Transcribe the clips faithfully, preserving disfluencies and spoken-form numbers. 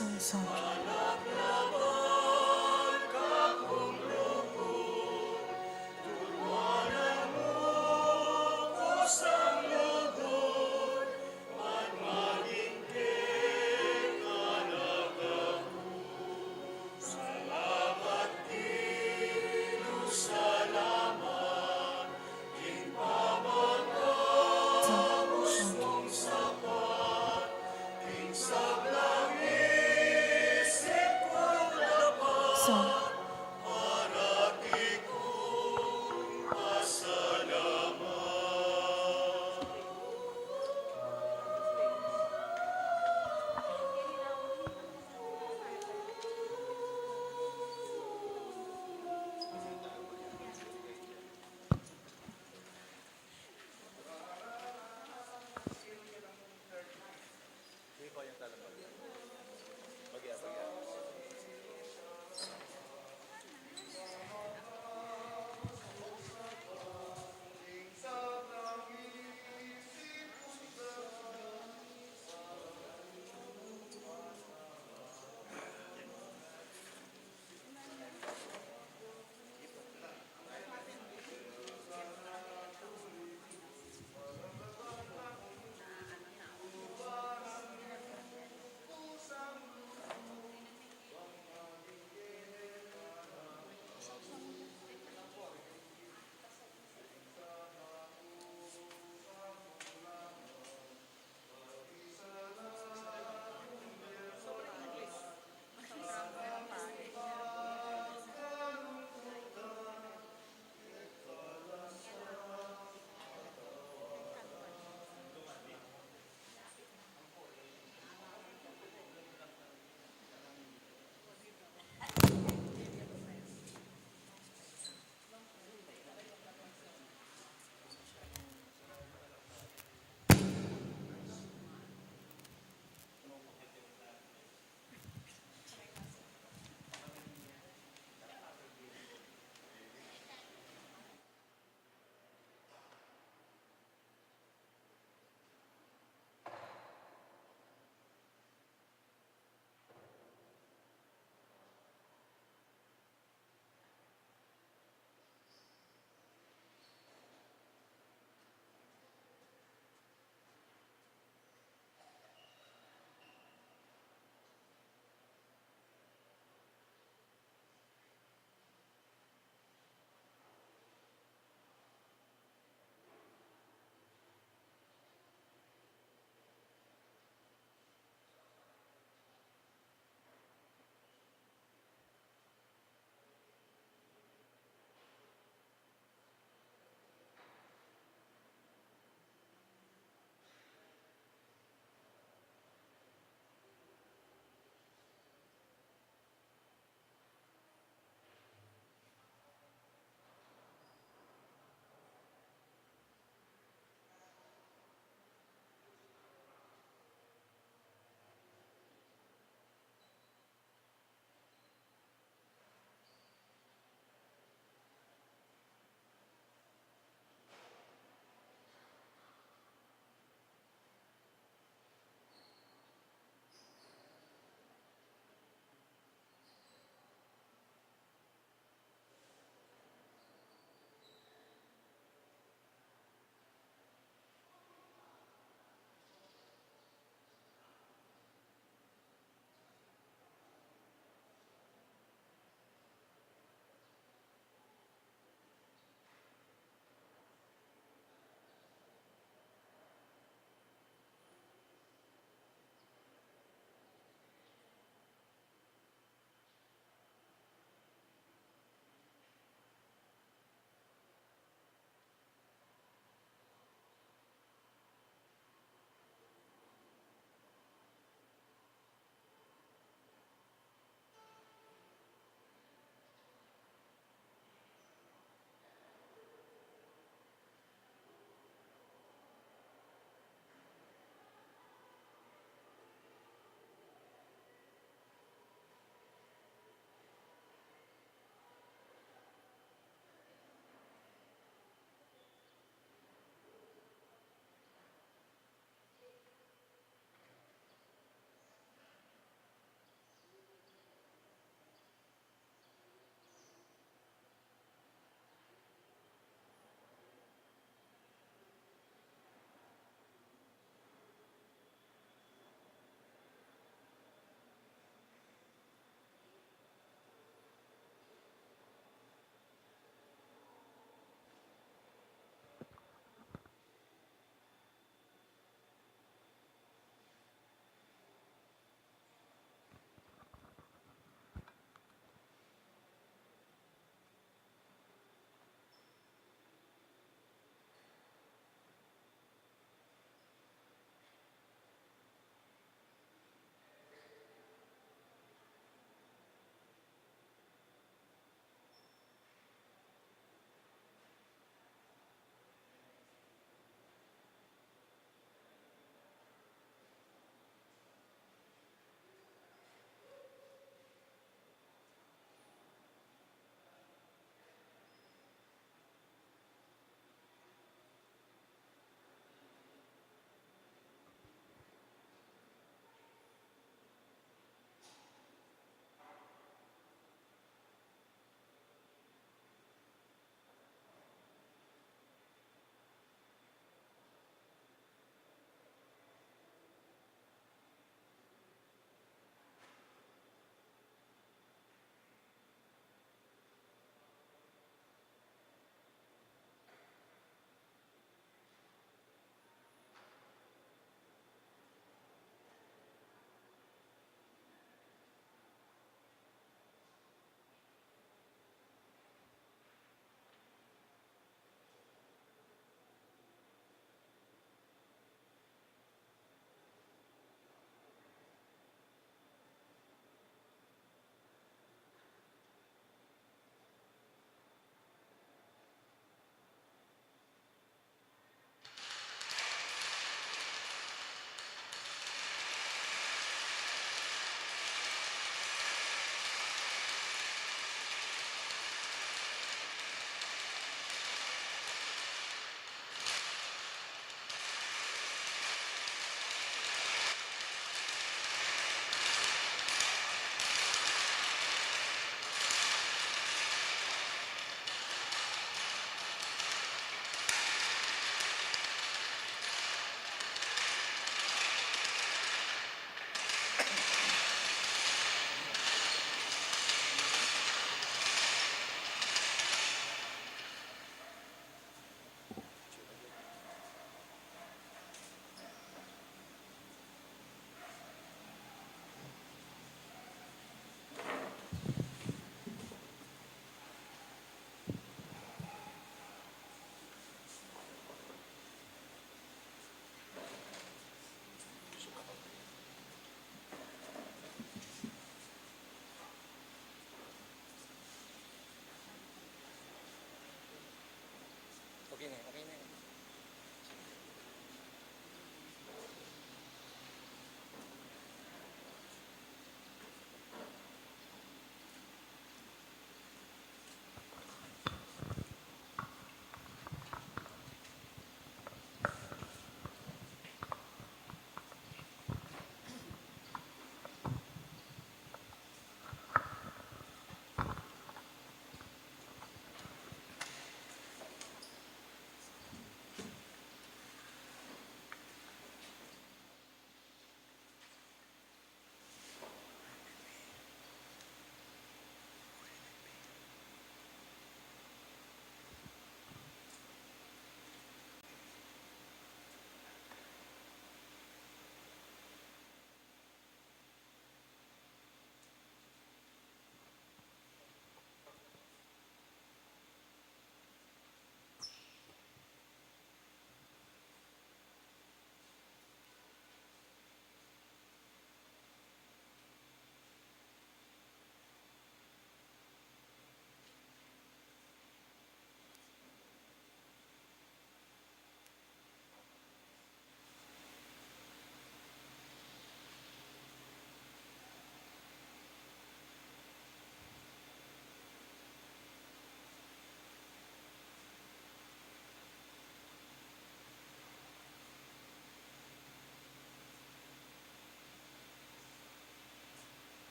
Sang-, sang-, sang-, sang-,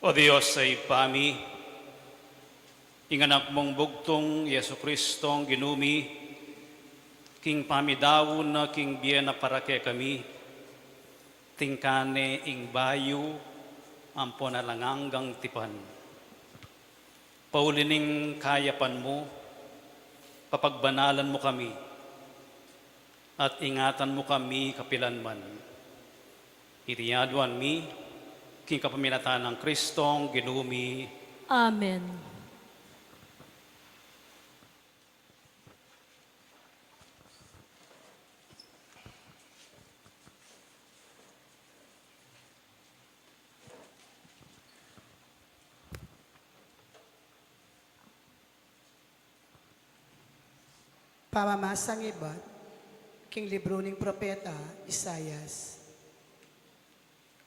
O Dios a Ibpa mi, ing Anak mung bugtung, Jesucristong Ginu mi, king pamidaun na king bie na para kekami, tingka ne ing bayu ampon alang anggang tipan. Pauli ning kayapan mu, papagbanalan mu kami, at ingatan mu kami kapilan man. Iti aduan mi, king kapamilatan nang Kristong Ginu mi. Amen. Pamamasang ibat king libru ning propeta Isaias.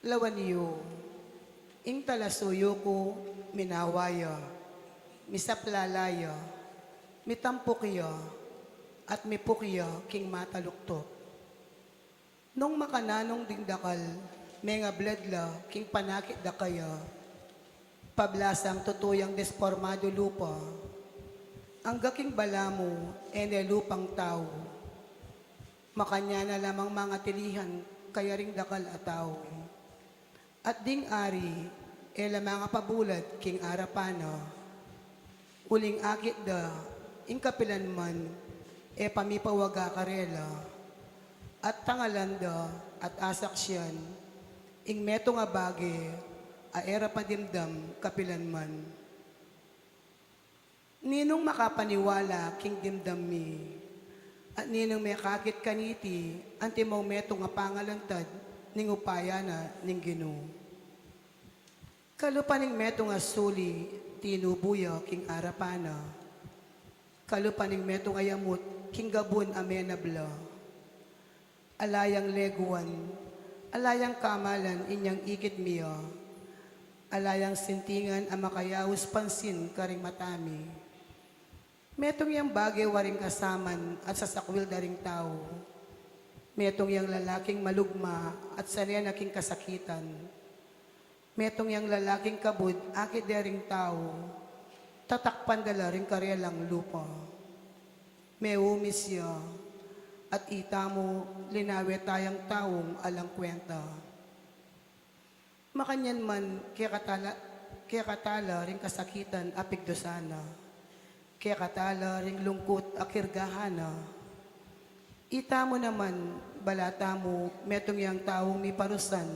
Lawan yu, ing talasuyu ku, minawa ya, misaplala ya, mitampuk ya, at mipuk ya king mataluktuk. Nung makananung ding dakal, mengablad la king panakit da kaya, pablasang tutu yang despormadu lupa, angga king balamu, e ne lupang tau. Makanyan na lamang mangatilihan kaya ring dakal a tau. At ding ari, e la mangapabulad king arapan na. Uling akit da, ing kapilan man, e pamipawaga karela. At tangalan da, at asaksian, ing metung a bage, a e ra padimdam kapilan man. Ninung makapaniwala king dimdam mi? At ninung mekakit kaniti, antimong metung a pangalantad ning upaya na ning Ginu? Kalupa ning metung a suli, tinubu ya king arapan na. Kalupa ning metung a yamut, king gabun a menabla. Ala yang leguan, ala yang kamalan inyang ikit mi ya, ala yang sintingan a makayaus pansin karing mata mi. Metung yang bage waring kasaman at sasakwil da ring tau. Metung yang lalaking malugma at sane na king kasakitan. Metung yang lalaking kabud akit de ring tau, tatakpan da la ring karelang lupa. Meumis ya, at itamu linawe tayang taung alang kwenta. Makanyan man kekatala, kekatala ring kasakitan a pigdusan na. Kekatala ring lungkut a kirgahan na. Itamu naman, bala tamu, metung yang taung miparusan,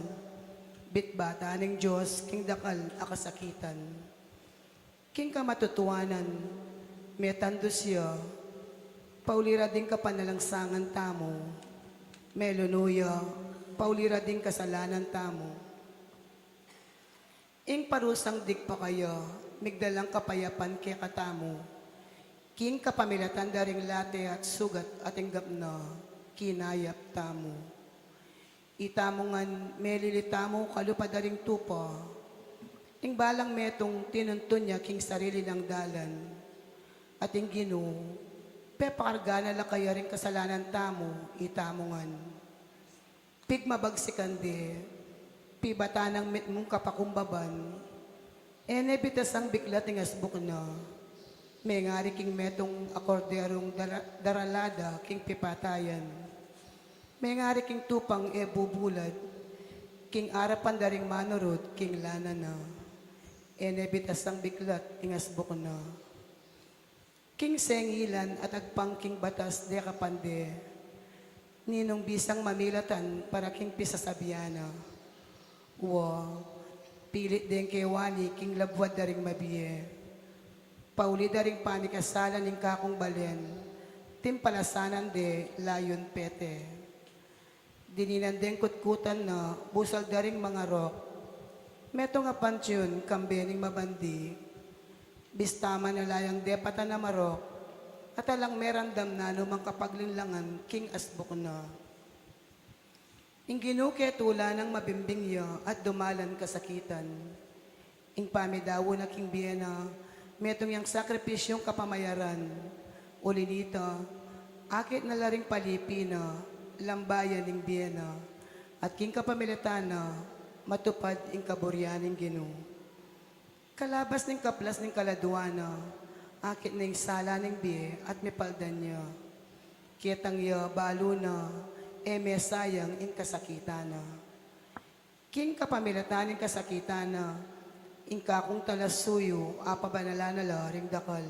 bitbatan ning Dios king dakal a kasakitan. King kamatutuanan, metandus ya, pauli ra ding kapanalangsangan tamu, melunu ya, pauli ra ding kasalanan tamu. Ing parusang digpa kaya, migdalang kapayapan kekatamu. King kapamilatan da ring late at sugat a tinggap na, kinayap tamu. Itamu ngan melili tamu kalupa da ring tupa. Ing balang metung tinuntun ya king sarili nang dalan. At ing Ginu, pepakarga na la kaya ring kasalanan tamu, itamu ngan. Pigmabagsikan de, pibatan nang mitmung kapakumbaban, e ne bitasang biklat ing asbuk na, mengari king metung a korderung dara-, daralada king pipatayan, mengari king tupang e bubulad, king arapan da ring manurut king lana na, e ne bitasang biklat ing asbuk na. King sengilan at agpang king batas dekapan de, ninung bisang mamilatan para king pisasabian na. Wa, pilit deng kewani king labuad da ring mabie. Pauli da ring panikasala ning kakung balen, timpalasanan de layun pete. Dininan deng kutkutan na, busal da ring mangarok. Metung a pantiun, kambe ning mabandi. Bista man ala yang depatan a marok, at alang meramdam nanu mang kapaglinlangan king asbuk na. Ing Ginu ketula nang mabimbing ya at dumalan kasakitan. Ing pamidaun na king bie na, metung yang sakripisyung kapamayaran. Uli nita, akit na la ring palipi na, lambayan ning bie na, at king kapamilatan na, matupad ing kaburian ning Ginu. Kalabas ning kaplas ning kaladua na, akit ne ing sala ning bie at mipaldan ya. Ketang ya balu na, e me sayang ing kasakitan na. King kapamilatan ning kasakitan na, ing kakung talasuyu apabanalan na la ring dakal.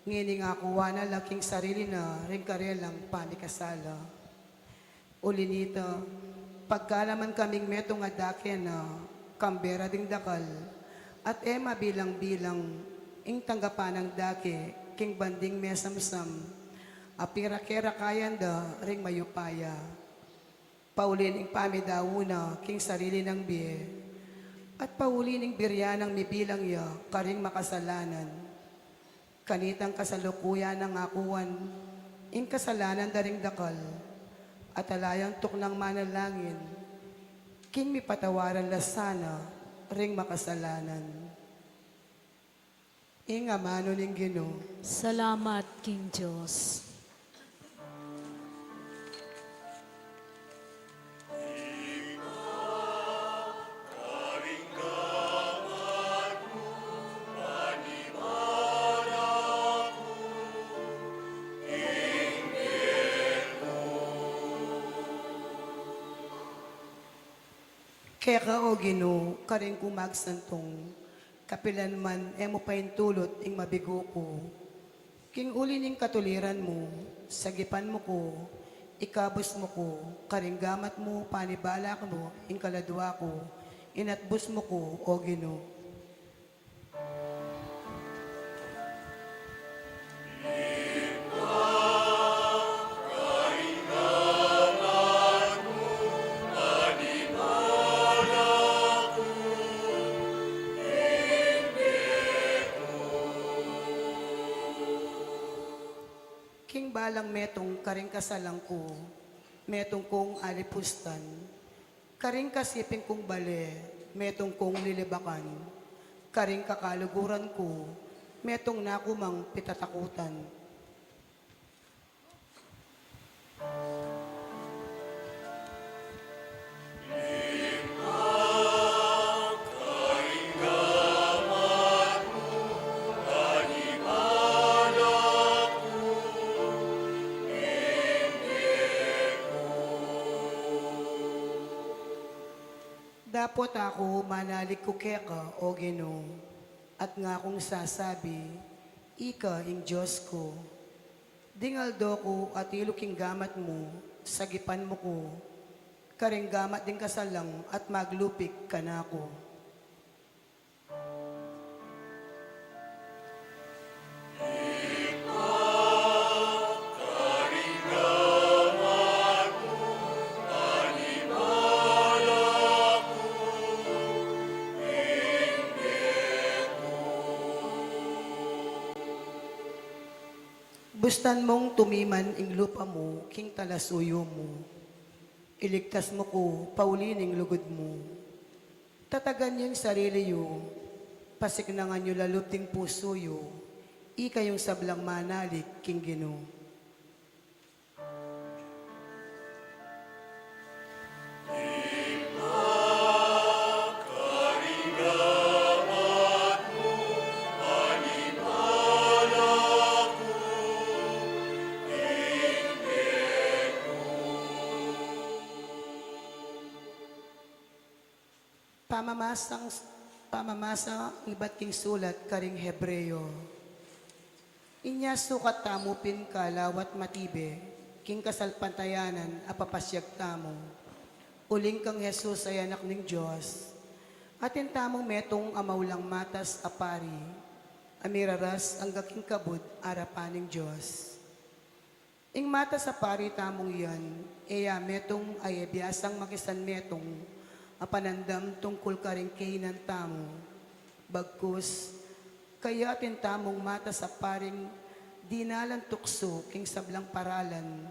Ngening akuan na la king sarili na ring karelang pamikasala. Uli nita, pagkalaman kaming metung a dake na, kambe ra ding dakal, at e mabilang-bilang ing tanggapan nang dake king banding mesamsam, a pira ke ra kayan da ring mayupaya. Pauli ning pamidaun na king sarili nang bie, at pauli ning birian nang mibilang ya karing makasalanan. Kanitang kasalukuyan nang akuan ing kasalanan da ring dakal, at ala yang tuknang manalangin king mipatawaran la sana ring makasalanan. Ing amanu ning Ginu. Salamat king Dios. Keka, O Ginu, karin ku magsantung, kapilan man e mu paintulut ing mabigu ku. King uli ning katuliran mu, sagipan mu ku, ikabus mu ku, karing gamat mu, panibalak mu ing kaladua ku, inatbus mu ku, O Ginu. King balang metung karing kasalang ku, metung kung alipustan, karing kasiping kung bale, metung kung lilibakan, karing kakaluguran ku, metung na ku mang pitatakutan. Dapot aku manalig ku keka, O Ginu, at ngakung sasabi, ika ing Dios ku. Ding aldo ku atilu king gamat mu, sagipan mu ku, karing gamat ding kasalang at maglupig kanaku. Bustan mung tumiman ing lupa mu king talasuyu mu. Iligtas mu ku pauli ning lugud mu. Tatagan yu ing sarili yu, pasiknangan yu la lub ding pusu yu, ikayung sablang manalig king Ginu. Pamamasang, pamamasa ibat king sulat karing Hebreo. Inya sukat tamu pin kalawat matibe king kasalpantayanan a papasyag tamu, uling kang Jesus a Anak ning Dios, atin tamung metung a maulang matas a pari, a miraras angga king kabud arapan ning Dios. Ing matas a pari tamung yan, e ya metung a e biasang makisanmetung a panandam tungkul karing kainan tamu. Bagkus, kaya atin tamung matas a paring dinalan tuksu king sablang paralan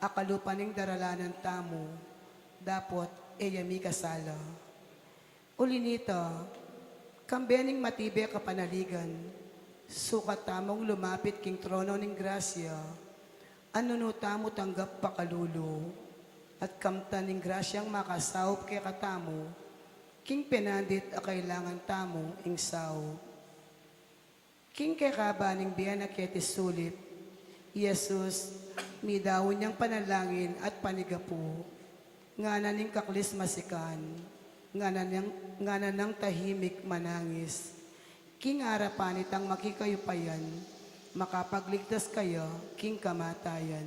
a kalupa ning daralanan tamu, dapot e ya mikasala. Uli nita, kambe ning matibe a kapanaligan, sukat tamung lumapit king trono ning grasya, a nung nu tamu tanggap pakalulu, at kamtan ning grasyang makasaup kekatamu, King penandit a kailangan tamu ing saup. King kekaba ning bie na keti sulip, i Jesus, midaun yang panalangin at panigapu, ngana ning kaklis masikan, ngana nang, ngana nang tahimik manangis. King arapan itang makikayupayan, makapagligtas kaya king kamatayan.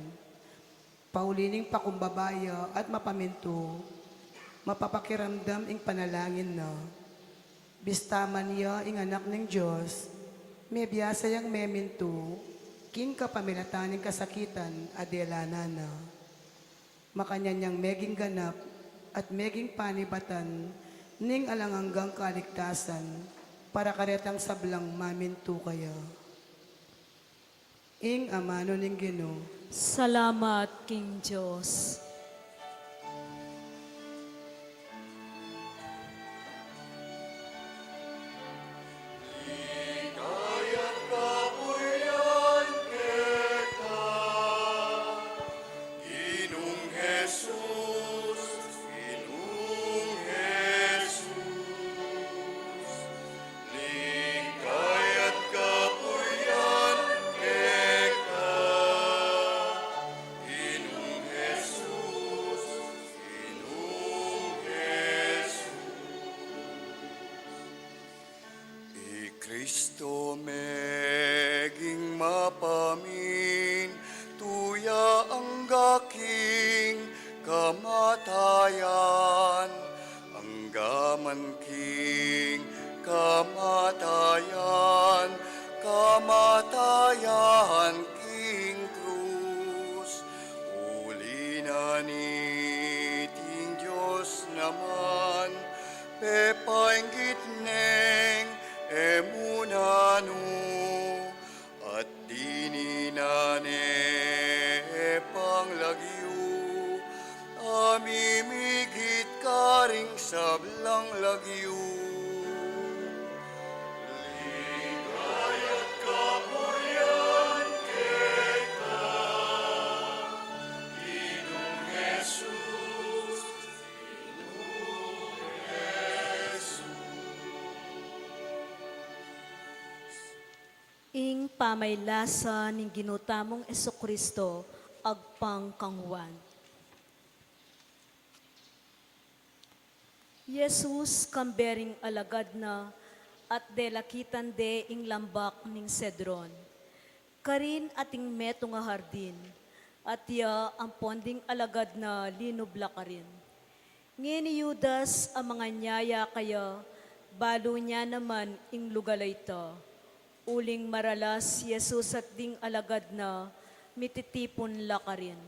Pauli ning pakumbaba ya at mapamintu, mapapakiramdam ing panalangin na. Bista man ya ing Anak ning Dios, mebiasa yang memintu, king kapamilatan ning kasakitan a delanan na. Makanyan yang meging ganap at meging panibatan ning alang anggang kaligtasan para karetang sablang mamintu kaya. Ing amanu ning Ginu. Salamat king Dios. Ligaya at kapurian keka, Ginung Jesus, Ginung Jesus. Ligaya at kapurian keka, Ginung Jesus, Ginung Jesus. I Kristo meging mapamintu ya angga king kamatayan, angga man king kamatayan, kamatayan king krus. Uli na niting Dios naman, pepainggit neng e mu nanu, at dininan ne pang lagyu, a mimigit karing sablang lagyu. Ligaya at kapurian keka, Ginung Jesus, Ginung Jesus. Ing pamailasa ning Ginu tamung Jesucristo agpang kang Juan. Jesus kambe ring alagad na at delakitan de ing lambak ning Cedron. Karin ating metung a hardin, at ya ampon ding alagad na linub la karin. Ngeni Judas a manganyaya kaya, balu ne naman ing lugal a ita. Uling maralas i Jesus at ding alagad na mititipun la karin.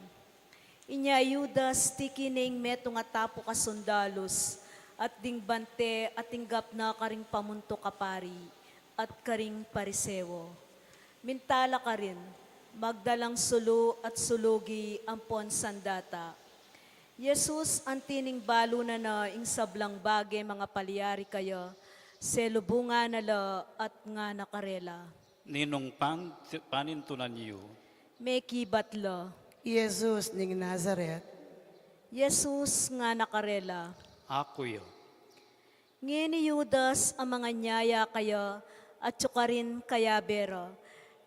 Inya i Judas tiki ne ing metung a tapuk a sundalus at ding bante a tinggap na karing pamuntuk a pari at karing Pariseo. Minta la karin, magdalang sulu at sulugi ampon sandata. Jesus, anti ning balu na na ing sablang bage mangapalyari kaya, selubungan na la at ngana karela, Ninung pan-, panintunan yu? Mekibat la, Jesus ning Nazaret. Jesus ngana karela, Aku ya. Ngeni i Judas a manganyaya kaya, atyu karin kayabe ra.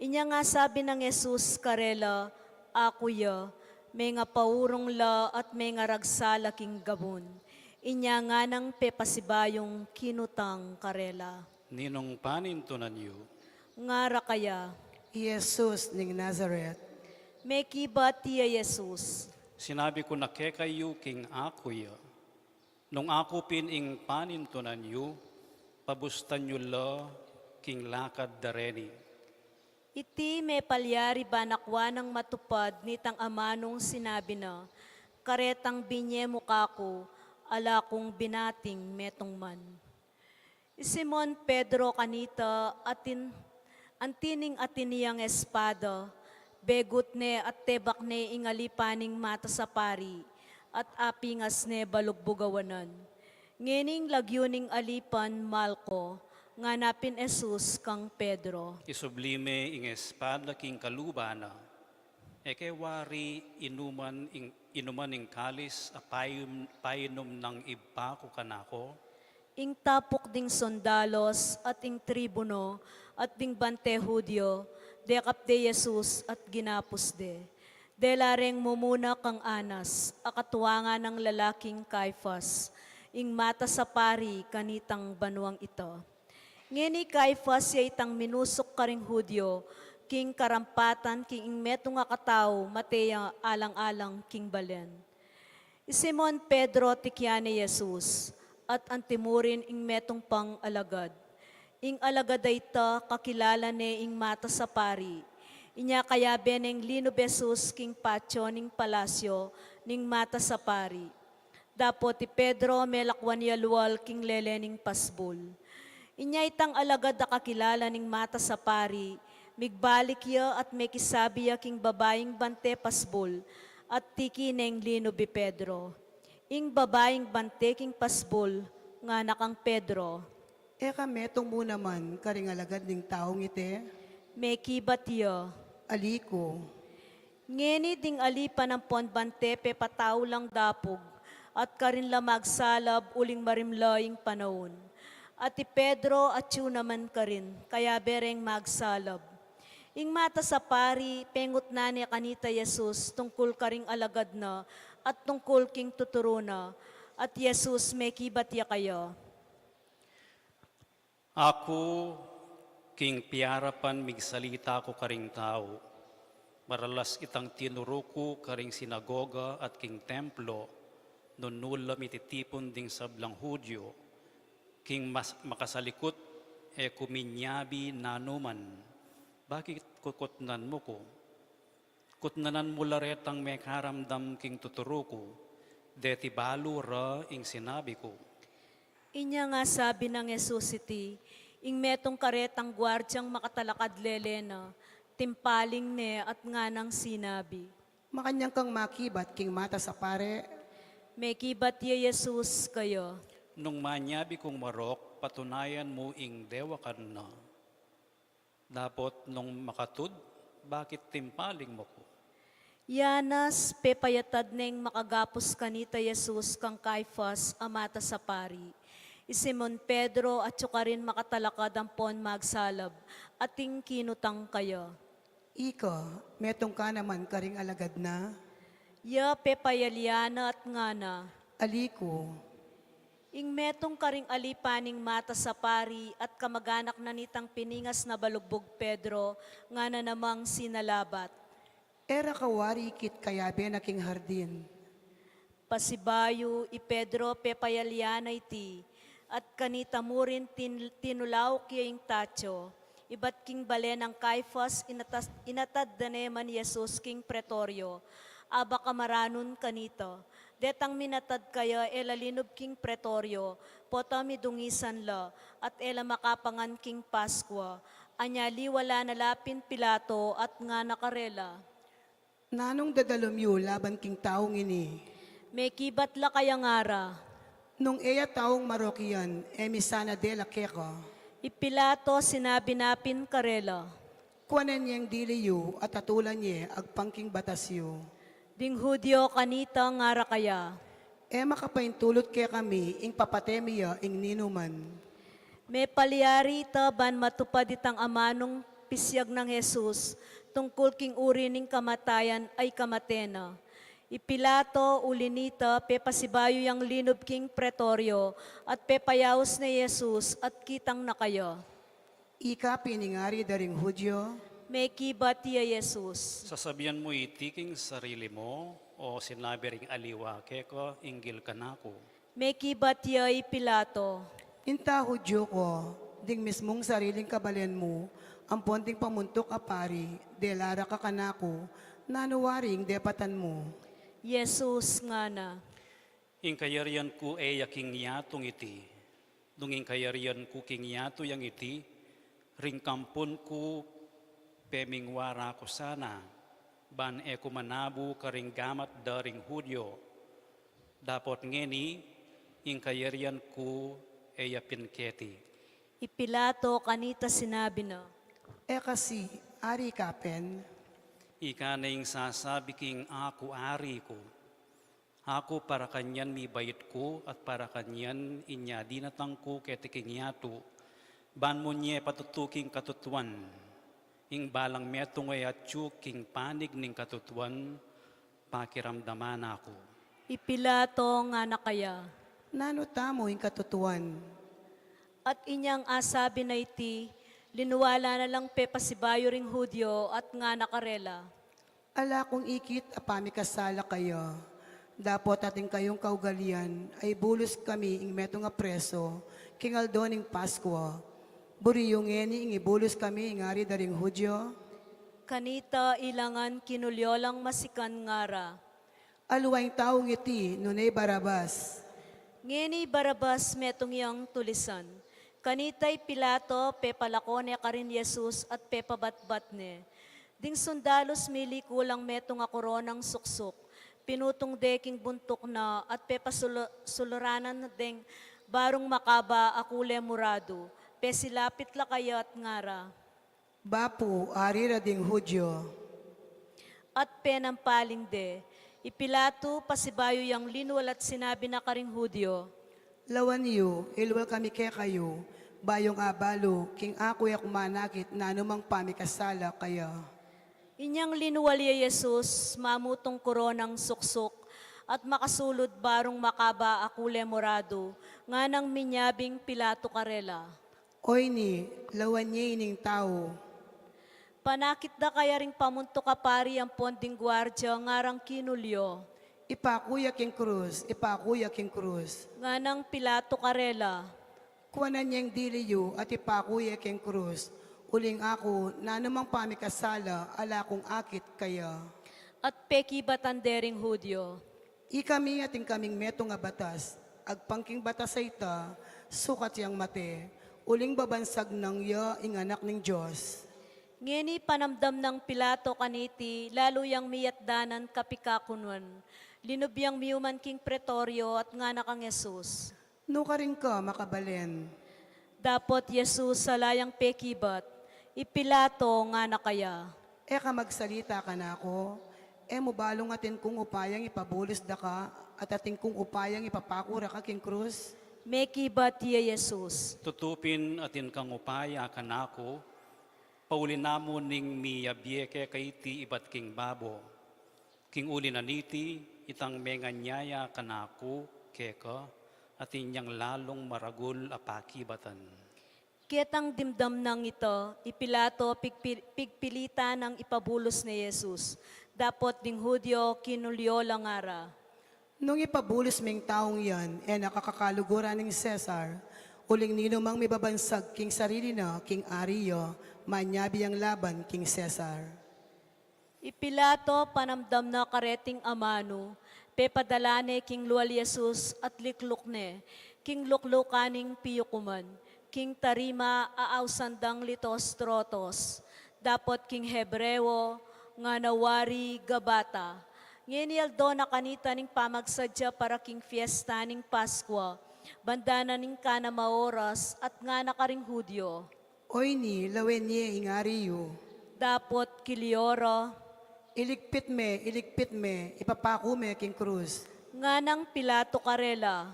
Inya nga sabi nang Jesus karela, Aku ya, mengapaurung la at mengaragsa la king gabun. Inya nganang pepasibayung kinutang karela, Ninung panintunan yu? Ngara kaya, Jesus ning Nazaret. Mekibat ya i Jesus, Sinabi ku na kekayu king aku ya. Nung aku pin ing panintunan yu, pabustan yu la king lakad da reni. Iti mepalyari ba na kuanang matupad nitang amanung sinabi na, Karetang binye mu kaku, ala kung binating metung man. I Simon Pedro kanita, atin, anti ning atin yang espada, begut ne at tebak ne ing alipan ning matas a pari, at apingas ne balugbug a wanan. Ngening lagyu ning alipan, Malco, ngana pin Jesus kang Pedro, Isubli me ing espada king kaluban na. E ke wari inuman ing, inuman ing kalis a paim-, painum nang Ibpa ku kanaku? Ing tapuk ding sondalos at ing tribuno at ding bante Judio, dekap de Jesus at ginapus de. Dela reng mumuna kang Anas, a katuangan nang lalaking Caifas, ing matas a pari kanitang banuang ita. Ngeni i Caifas ya itang minusuk karing Judio, king karampatan king ing metung a katau mate ya alang-alang king balen. I Simon Pedro tikyan ne Jesus, at anti mu rin ing metung pang alagad. Ing alagad a ita kakilala ne ing matas a pari. Inya kayabe neng linub Jesus king patio ning palasyo ning matas a pari. Dapot i Pedro melakwan ya lual king lele ning pasbul. Inya itang alagad a kakilala ning matas a pari, migbalik ya at mekisabi ya king babaing bante pasbul, at tiki neng linub i Pedro. Ing babaing bante king pasbul, ngana kang Pedro. E ka metung mu naman karing alagad ning taung iti? Mekibat ya. Ali ku. Ngeni ding ali pa nampon bante pepatau lang dapug, at karin la magsalab uling marimla ing panaun. At i Pedro atyu naman karin, kayabe reng magsalab. Ing matas a pari pengutnan ne kanita Jesus tungkul karing alagad na at tungkul king tuturu na, at Jesus mekibat ya kaya. Aku, king piarapan migsalita ku karing tau, maralas itang tinuru ku karing sinagoga at king templo, nung nu la mititipun ding sablang Judio, king mas-, makasalikut, e ku minyabi nanuman. Bakit kukutnan mu ku? Kutnanan mu la retang mekaramdam king tuturu ku, deti balu ra ing sinabi ku. Inya nga sabi nang Jesus iti, ing metung karetang guardiang makatalakad lele na, timpaling ne at nganang sinabi. Makanyan kang makibat king matas a pari? Mekibat ya Jesus kaya. Nung manyabi kung marok, patunayan mu ing dewakan na. Dapot nung makatud, bakit timpaling mu ku? I Anas pepayatad neng makagapus kanita Jesus kang Caifas a matas a pari. I Simon Pedro atyu karin makatalakad ampon magsalab, ating kinutang kaya. Ika, metung ka naman karing alagad na? Ya pepayaliana at ngana. Ali ku. Ing metung karing alipan ning matas a pari at kamaganak na nitang piningas na balugbug Pedro, ngana namang sinalabat. E ra ka wari ikit kayabe na king hardin? Pasibayu i Pedro pepayaliana iti, at kanita mu rin tin-, tinulauk ya ing tatio. Ibat king bale nang Caifas, inatas-, inatad da ne man Jesus king pretorio, a baka maranun kanita. Detang minatad kaya e la linub king pretorio, pota midungisan la, at e la makapangan king Paskua. Anya liwalan na la pin Pilato at ngana karela. Nanung dadalum yu laban king taung ini? Mekibat la kaya ngara. Nung e ya taung marok iyan, e mi sana dela keka. I Pilato sinabi na pin karela. Kuanan yeng dili yu at atulan ye agpang king batas yu. Ding Judio kanita ngara kaya. E makapaintulut kekami ing papate mi ya ing ninuman. Mepalyari ita ban matupad itang amanung pisyag nang Jesus tungkul king uri ning kamatayan a ikamate na. I Pilato, uli nita, pepasibayu yang linub king pretorio at pepayaus ne Jesus at kitang na kaya. Ika pin ing ari da ring Judio? Mekibat ya Jesus. Sasabian mu iti king sarili mu, o sinabi ring aliwa keka inggil kanaku? Mekibat ya i Pilato. Inta Judio ka, ding mismung sariling kabalen mu, ampon ding pamuntuk a pari, dela ra ka kanaku, nanu wari ing depatan mu? Jesus ngana. Ing kayarian ku e ya king yatung iti, nung ing kayarian ku king yatu yang iti, ring kampun ku pemingwa ra ku sana, ban e ku manabu karing gamat da ring Judio. Dapot ngeni, ing kayarian ku e ya pin keti. I Pilato kanita sinabi na. E kasi, ari ka pin? Ika ne ing sasabi king aku ari ku. Aku para kanyan mibait ku, at para kanyan inya dinatang ku keti king yatu, ban mu nye patutu king katutuan ing balang metung e atyu king panig ning katutuan, pakiramdaman na ku. I Pilato ngana kaya, "Nanu tamu ing katutuan?" At inyang asabi na iti, linwala na lang pepasibayu ring Judio at ngana karela, "Ala kung ikit a pamikasala kaya. Dapot atin kayung kaugalian a ibulus kami ing metung a preso king aldo ning Paskua. Buri yu ngeni ing ibulus kami ing ari da ring Judio?" Kanita ilangan kinulyo lang masikan ngara, "Alwa ing taung iti, nune i Barabas." Ngeni i Barabas metung yang tulisan. Kanita i Pilato pepalako ne karin Jesus at pepabatbat ne. Ding sundalus miliku lang metung a koronang suksuk, pinutung de king buntuk na at pepasulu-, suluranan deng barung makaba a kule muradu, pesilapit la kaya at ngara, "Bapu, ari ra ding Judio." At penampaling de. I Pilato pasibayu yang linwal at sinabi na karing Judio, "Lawan yu, ilwal kami kekayu, bayung abalu king aku e kumanakit nanumang pamikasala kaya." Inyang linwal ya Jesus, mamutung koronang suksuk at makasulud barung makaba a kule muradu, nganang minyabing Pilato karela, "Oyni, lawan ye ining tau." Panakit da kaya ring pamuntuk a pari ampon ding guardia ngarang kinulyo, "Ipaku ya king krus, ipaku ya king krus." Nganang Pilato karela, "Kuanan yeng dili yu at ipaku ye king krus. Uling aku, nanumang pamikasala ala kung akit kaya." At pekibatan de ring Judio, "Ikami atin kaming metung a batas, agpang king batas a ita, sukat yang mate, uling babansag nang ya ing Anak ning Dios." Ngeni panamdam nang Pilato kaniti, lalu yang miyatdanan kapikakunan. Linub yang miyuman king pretoryo at ngana kang Jesus, "Nu karin ka makabalen?" Dapot Jesus ala yang pekibat. I Pilato ngana kaya, "E ka magsalita kanaku? E mu balung atin kung upayang ipabulus da ka, at atin kung upayang ipapaku ra ka king krus?" Mekibat ya Jesus, "Tutu pin atin kang upaya kanaku, pauli na mu ning miyabie keka iti ibat king babo. King uli na niti, itang menganyaya kanaku keka, atin yang lalung maragul a pakibatan." Ketang dimdam nang ita, i Pilato pigpi-, pigpilitan nang ipabulus ne Jesus. Dapot ding Judio kinulyo la ngara, "Nung ipabulus ming taung yan, e na ka kakaluguran ning Cesar, uling ninumang mibabansag king sarili na king ari ya, manyabi yang laban king Cesar." I Pilato panamdam na kareting amanu, pepadala ne king lual Jesus at likluk ne king luklukan ning piyukuman, king tarima a ausan dang Lithostrotos, dapot king Hebreo, ngana wari Gabata. Ngeni aldo na kanita ning pamagsadya para king fiesta ning Paskua, banda na ning kanama oras, at ngana karing Judio, "Oyni, lawen ye ing ari yu." Dapot kilyo ra, "Iligpit me, iligpit me, ipapaku me king krus." Nganang Pilato karela,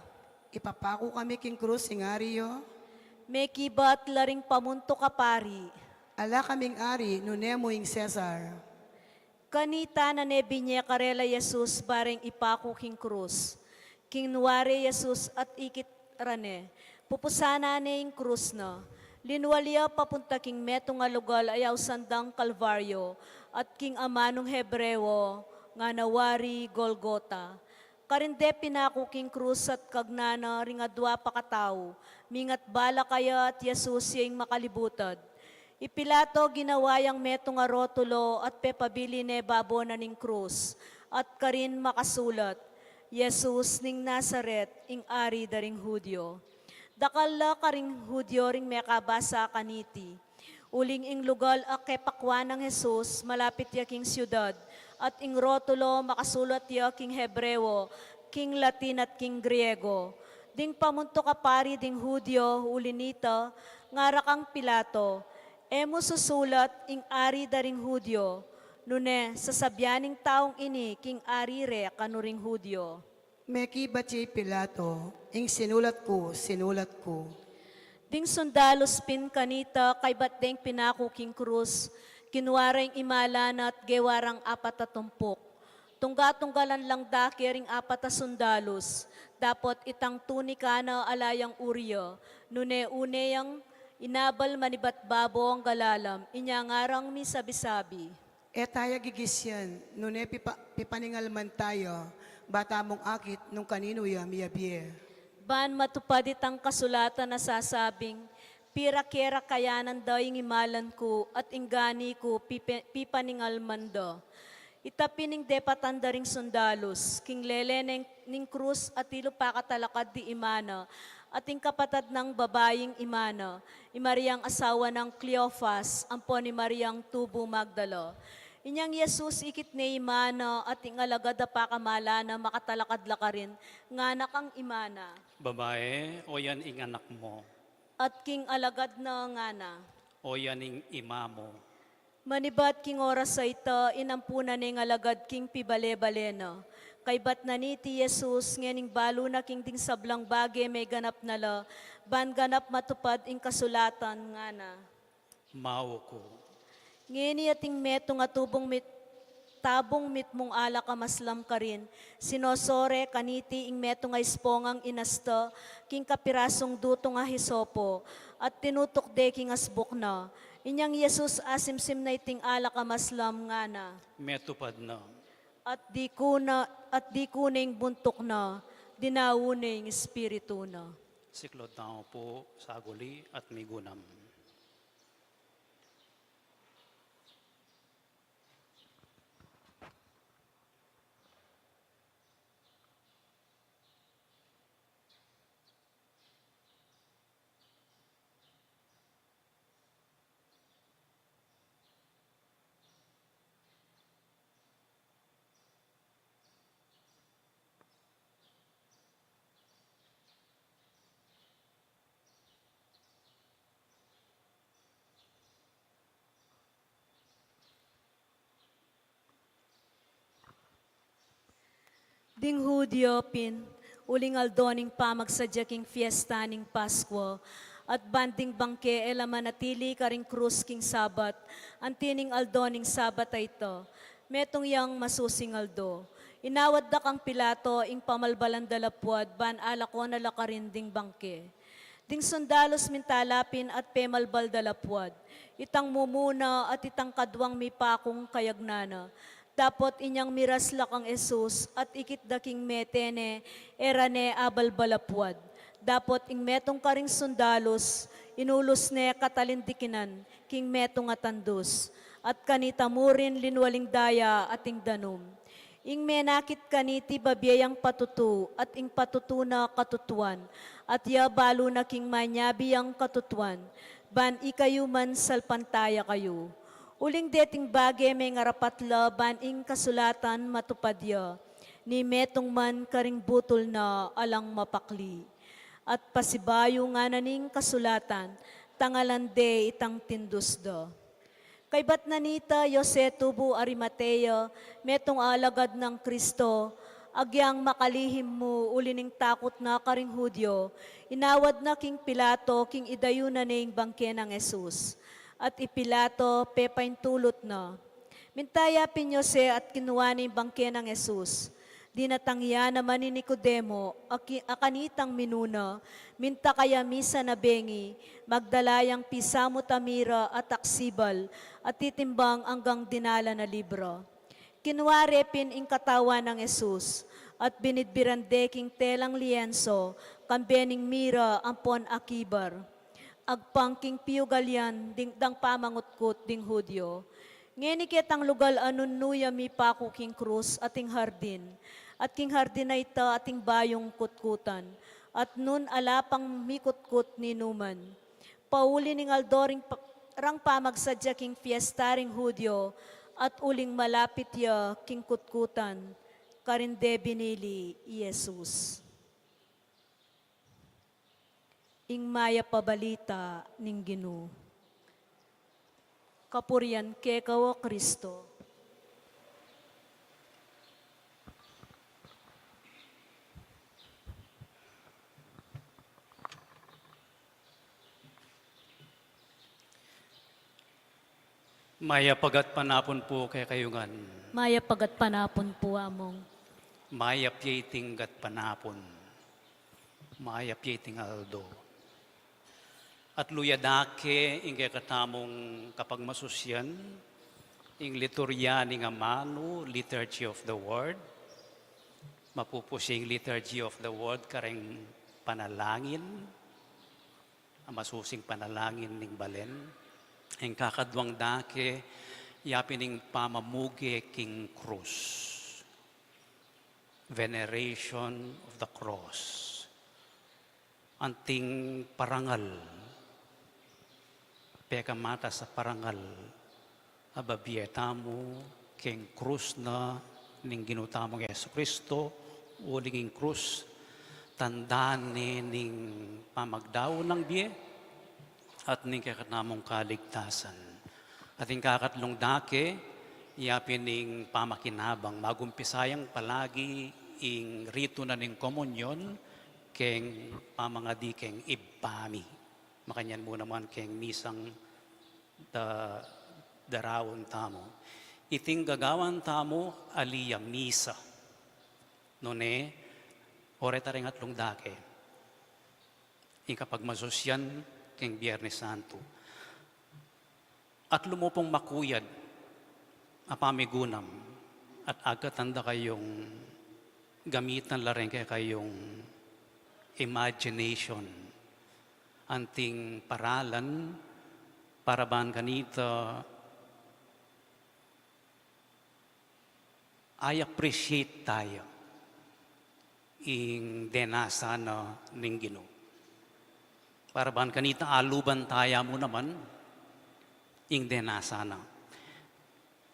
"Ipapaku kami king krus ing ari yu?" Mekibat la ring pamuntuk a pari, "Ala kaming ari nune mu ing Cesar." Kanita na ne binye karela i Jesus bareng ipaku king krus. Kinua re i Jesus at ikit ra ne. Pupusanan ne ing krus na. Linwal ya papunta king metung a lugal a ausan dang Kalbaryo at king amanung Hebreo, ngana wari Golgota. Karin de pinaku king krus at kagnan na ring adua pakatau, mingat bala kaya at i Jesus ya ing makalibutad. I Pilato ginawa yang metung a rotulo at pepabili ne babo na ning krus, at karin makasulat, "Jesus ning Nazaret, ing Ari da ring Judio." Dakal la karing Judio ring mekabasa kaniti. Uling ing lugal a kepakuan nang Jesus, malapit ya king siudad, at ing rotulo makasulat ya king Hebreo, king Latin at king Griego. Ding pamuntuk a pari ding Judio, uli nita, ngara kang Pilato, "E mu susulat ing Ari da ring Judio, nune sasabian ning taung ini king ari re kanu ring Judio." Mekibat ya i Pilato, "Ing sinulat ku, sinulat ku." Ding sundalus pin kanita, kaybat deng pinaku king krus, kinua ra ing imala na at gewa rang apat a tumpuk. Tungga-tunggalan lang da keri ring apat a sundalus, dapot itang tunika na ala yang uri ya, nune une yang inabal manibat babo angga lalam, inya ngarang misabi-sabi. E taya gigisyan, nune pipa-, pipaningalman taya, ba tamung akit nung kaninu ya miyabie. Ban matupad itang kasulatan a sasabing, "Pira kera kayanan da ing imalan ku, at ing gani ku pipe-, pipaningalman da." Ita pin ing depatan da ring sundalus, king lele neng ning krus atilu pakatalakad di imana, at ing kapatad nang babaing imana, i Mariang asawa nang Cleofas, ampon i Mariang tubu Magdala. Inyang Jesus ikit ne imana, at ing alagad a pakamala na makatalakad la karin, ngana kang imana. Babae, oyan ing anak mu. At king alagad na ngana. Oyan ing ima mu. Manibat king oras a ita, inampunan ne ing alagad king pibale-bale na. Kaybat na niti Jesus, ngening balu na king ding sablang bage meganap na la, ban ganap matupad ing kasulatan, ngana. Mau ku. Ngeni ating metung a tubung mit-, tabung mitmung alak a maslam karin, sinosore kaniti ing metung a ispongang inasta, king kapirasung dutung a hisopo, at tinutuk de king asbuk na. Inyang Jesus asimsim na iting alak a maslam, ngana. Metupad na. At diku na, at diku ne ing buntuk na, dinau ne ing espiritu na. Siklaud tamu pu saguli at migunam. Ding Judio pin, uling aldo ning pamagsadya king fiesta ning Paskua, at ban ding bangke e la manatili karing krus king Sabat, anti ning aldo ning Sabat a ita, metung yang masusing aldo. Inawad da kang Pilato ing pamalbalan da lapuad ban alakon na la karin ding bangke. Ding sundalus mintala pin at pemalbal da lapuad, itang mumuna at itang kaduang mipakung kayagnan na. Dapot inyang miras la kang Jesus at ikit da king mete ne, e ra ne abalbal lapuad. Dapot ing metung karing sundalus, inulus ne katalindikinan king metung a tandus, at kanita mu rin linwaling daya at ing danum. Ing menakit kaniti babie yang patutu, at ing patutu na katutuan, at ya balu na king manyabi yang katutuan, ban ikayu man salpantaya kayu. Uling deting bage mengarapat la ban ing kasulatan matupad ya, ni metung man karing butul na alang mapakli. At pasibayu ngana ning kasulatan, tangalan de itang tindus da. Kaybat na nita, Jose tubu Arimatea, metung a alagad nang Kristo, agyang makalihim mu uli ning takut na karing Judio, inawad na king Pilato king idayunan ne ing bangke nang Jesus. At i Pilato pepaintulut na. Minta ya pin i Jose at kinua ne ing bangke nang Jesus. Dinatang ya naman i Nicodemo, a ki-, a kanitang minuna, minta kaya misan a bengi, magdala yang pisamut a mira at aksibal, at titimbang anggang dinalan a libra. Kinua re pin ing katawan nang Jesus, at binidbiran de king telang lienso, kambe ning mira ampon akibar. Agpang king piugal yan ding, dang pamangutkut ding Judio. Ngeni ketang lugal a nung nu ya mipaku king krus ating hardin, at king hardin a ita ating bayung kutkutan, at nung ala pang mikutkut ninuman. Pauli ning aldo ring pa-, rang pamagsadya king fiesta ring Judio, at uling malapit ya king kutkutan, karin de binili i Jesus. Ing mayap a balita ning Ginu. Kapurian keka, o Kristo. Mayap a gatpanapun pu kekayu ngan. Mayap a gatpanapun pu, Among. Mayap ya iting gatpanapun. Mayap ya iting aldo. Atlu ya dake ing kekatamung kapagmasusyan, ing liturya ning amanu, Liturgy of the Word. Mapupus ya ing Liturgy of the Word kareng panalangin, a masusing panalangin ning balen. Ing kakaduang dake, yapin ing pamamuge king krus. Veneration of the cross. Anting parangal, pekamatas a parangal, a babie tamu keng krus na ning Ginu tamung Jesucristo, uling ing krus, tanda ne ning pamagdaun nang bie, at ning kekatamung kaligtasan. At ing kakatlung dake, yapin ing pamakinabang, magumpisayang palagi ing ritu na ning komunyon, keng pamangadi keng Ibpa mi. Makanyan mu naman keng misang da-, daraun tamu. Iting gagawan tamu, ali ya misa. Nune, ore ta reng atlung dake. Ing kapagmasusyan keng Biernes Santo. Atlu mu pung makuyad a pamigunam at agkatan da kayung gamitan la reng kekayung imagination, anting paralan para ban kanita i-appreciate taya ing denasa na ning Ginu. Para ban kanita aluban taya mu naman ing denasa na.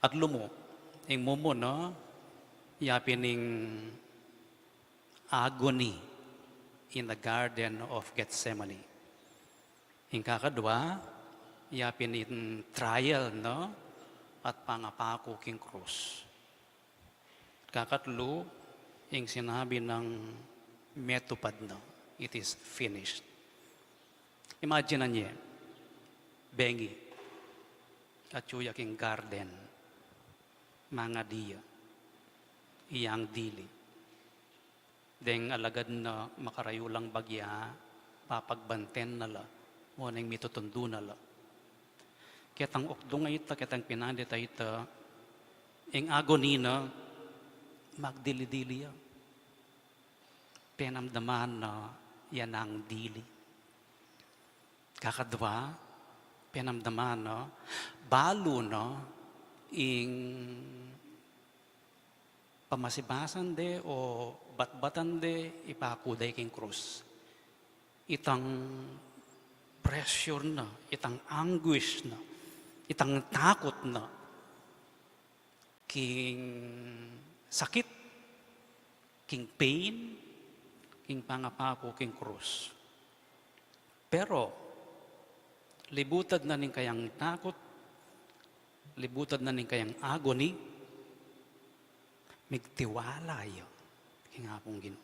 Atlu mu, ing mumuna, yapin ing agony in the Garden of Gethsemane. Ing kakadwa, yapin ing trial na at pangapaku king krus. Kakatlu, ing sinabi nang metupad na, it is finished. Imagine ye, bengi, atyu ya king garden, mangadi ya, iyang dili. Deng alagad na makarayu lang bagya, papagbanten na la, o neng mitutundu na la. Ketang ukdung a ita, ketang pinandit a ita, ing agony na, magdili-dili ya. Penamdaman na ya nang dili. Kakadwa, penamdaman na, balu na, ing pamasibasan de o batbatan de ipaku da king krus. Itang pressure na, itang anguish na, itang takut na, king sakit, king pain, king pangapaku king krus. Pero, libutad na ning kayang takut, libutad na ning kayang agony, migtiwala ya king Apung Ginu.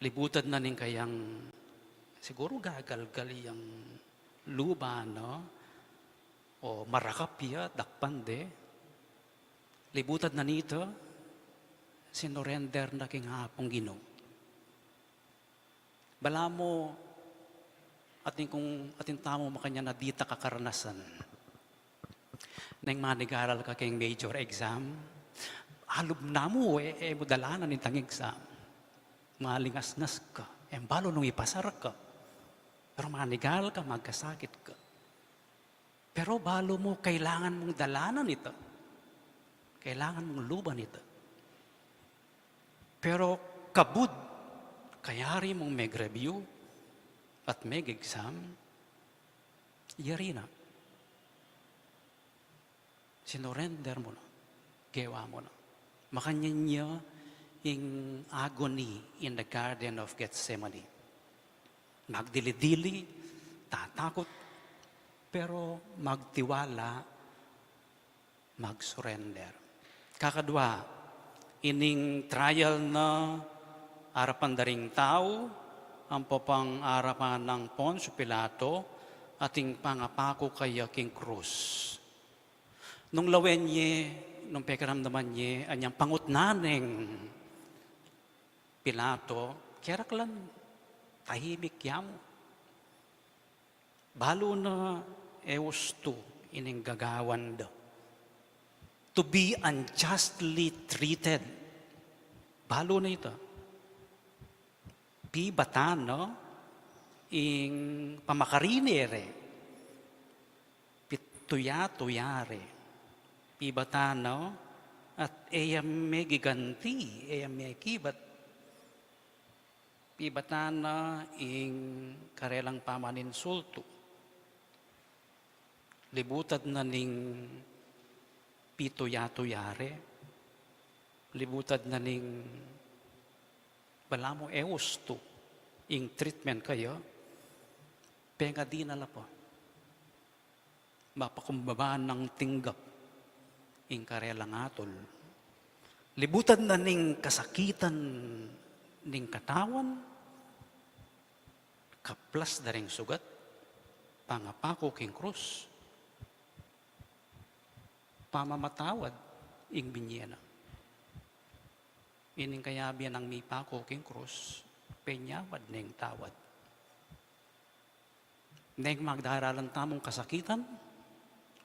Libutad na ning kayang, siguru gagalgal yang luba na, o marakap ya, dakpan de. Libutad na nita, sinurrender na king Apung Ginu. Balamu, atin kung, atin tamu makanyan a ditak a karanasan. Neng manigaral ka keng major exam, alub na mu, e, e mu dalanan itang exam. Malingasngas ka, e mu balu nung ipasar ka. Pero manigaral ka, magkasakit ka. Pero balu mu, kailangan mung dalanan ita. Kailangan mung luban ita. Pero kabud, kayari mung meg-review at meg-exam, yari na. Sinurrender mu na. Gewa mu na. Makanyan ya ing agony in the Garden of Gethsemane. Magdili-dili, tatakut, pero magtiwala, mag-surrender. Kakadwa, ining trial na arapan da ring tau, ampo pang arapan nang Poncio Pilato, ating pangapaku kaya king krus. Nung lawen ye, nung pekiramdaman ye anyang pangutnan neng Pilato, keraklan, tahimik ya mu. Balu na e ustu ining gagawan da. To be unjustly treated. Balu na ita. Pibatan na ing pamakarine re, pituya-tuya re. Pibatan na, at e ya megiganti, e ya mekibat. Pibatan na ing karelang pamaninsultu. Libutad na ning pituya-tuya re. Libutad na ning balamu e ustu ing treatment kaya. Pengadi na la pa. Mapakumbaba nang tinggap ing karelang atul. Libutad na ning kasakitan ning katawan, kaplas da ring sugat, pangapaku king krus, pamamatawad ing binye na. Ining kayabe nang mipaku king krus, penyawad neng tawad. Neng magdaralan tamung kasakitan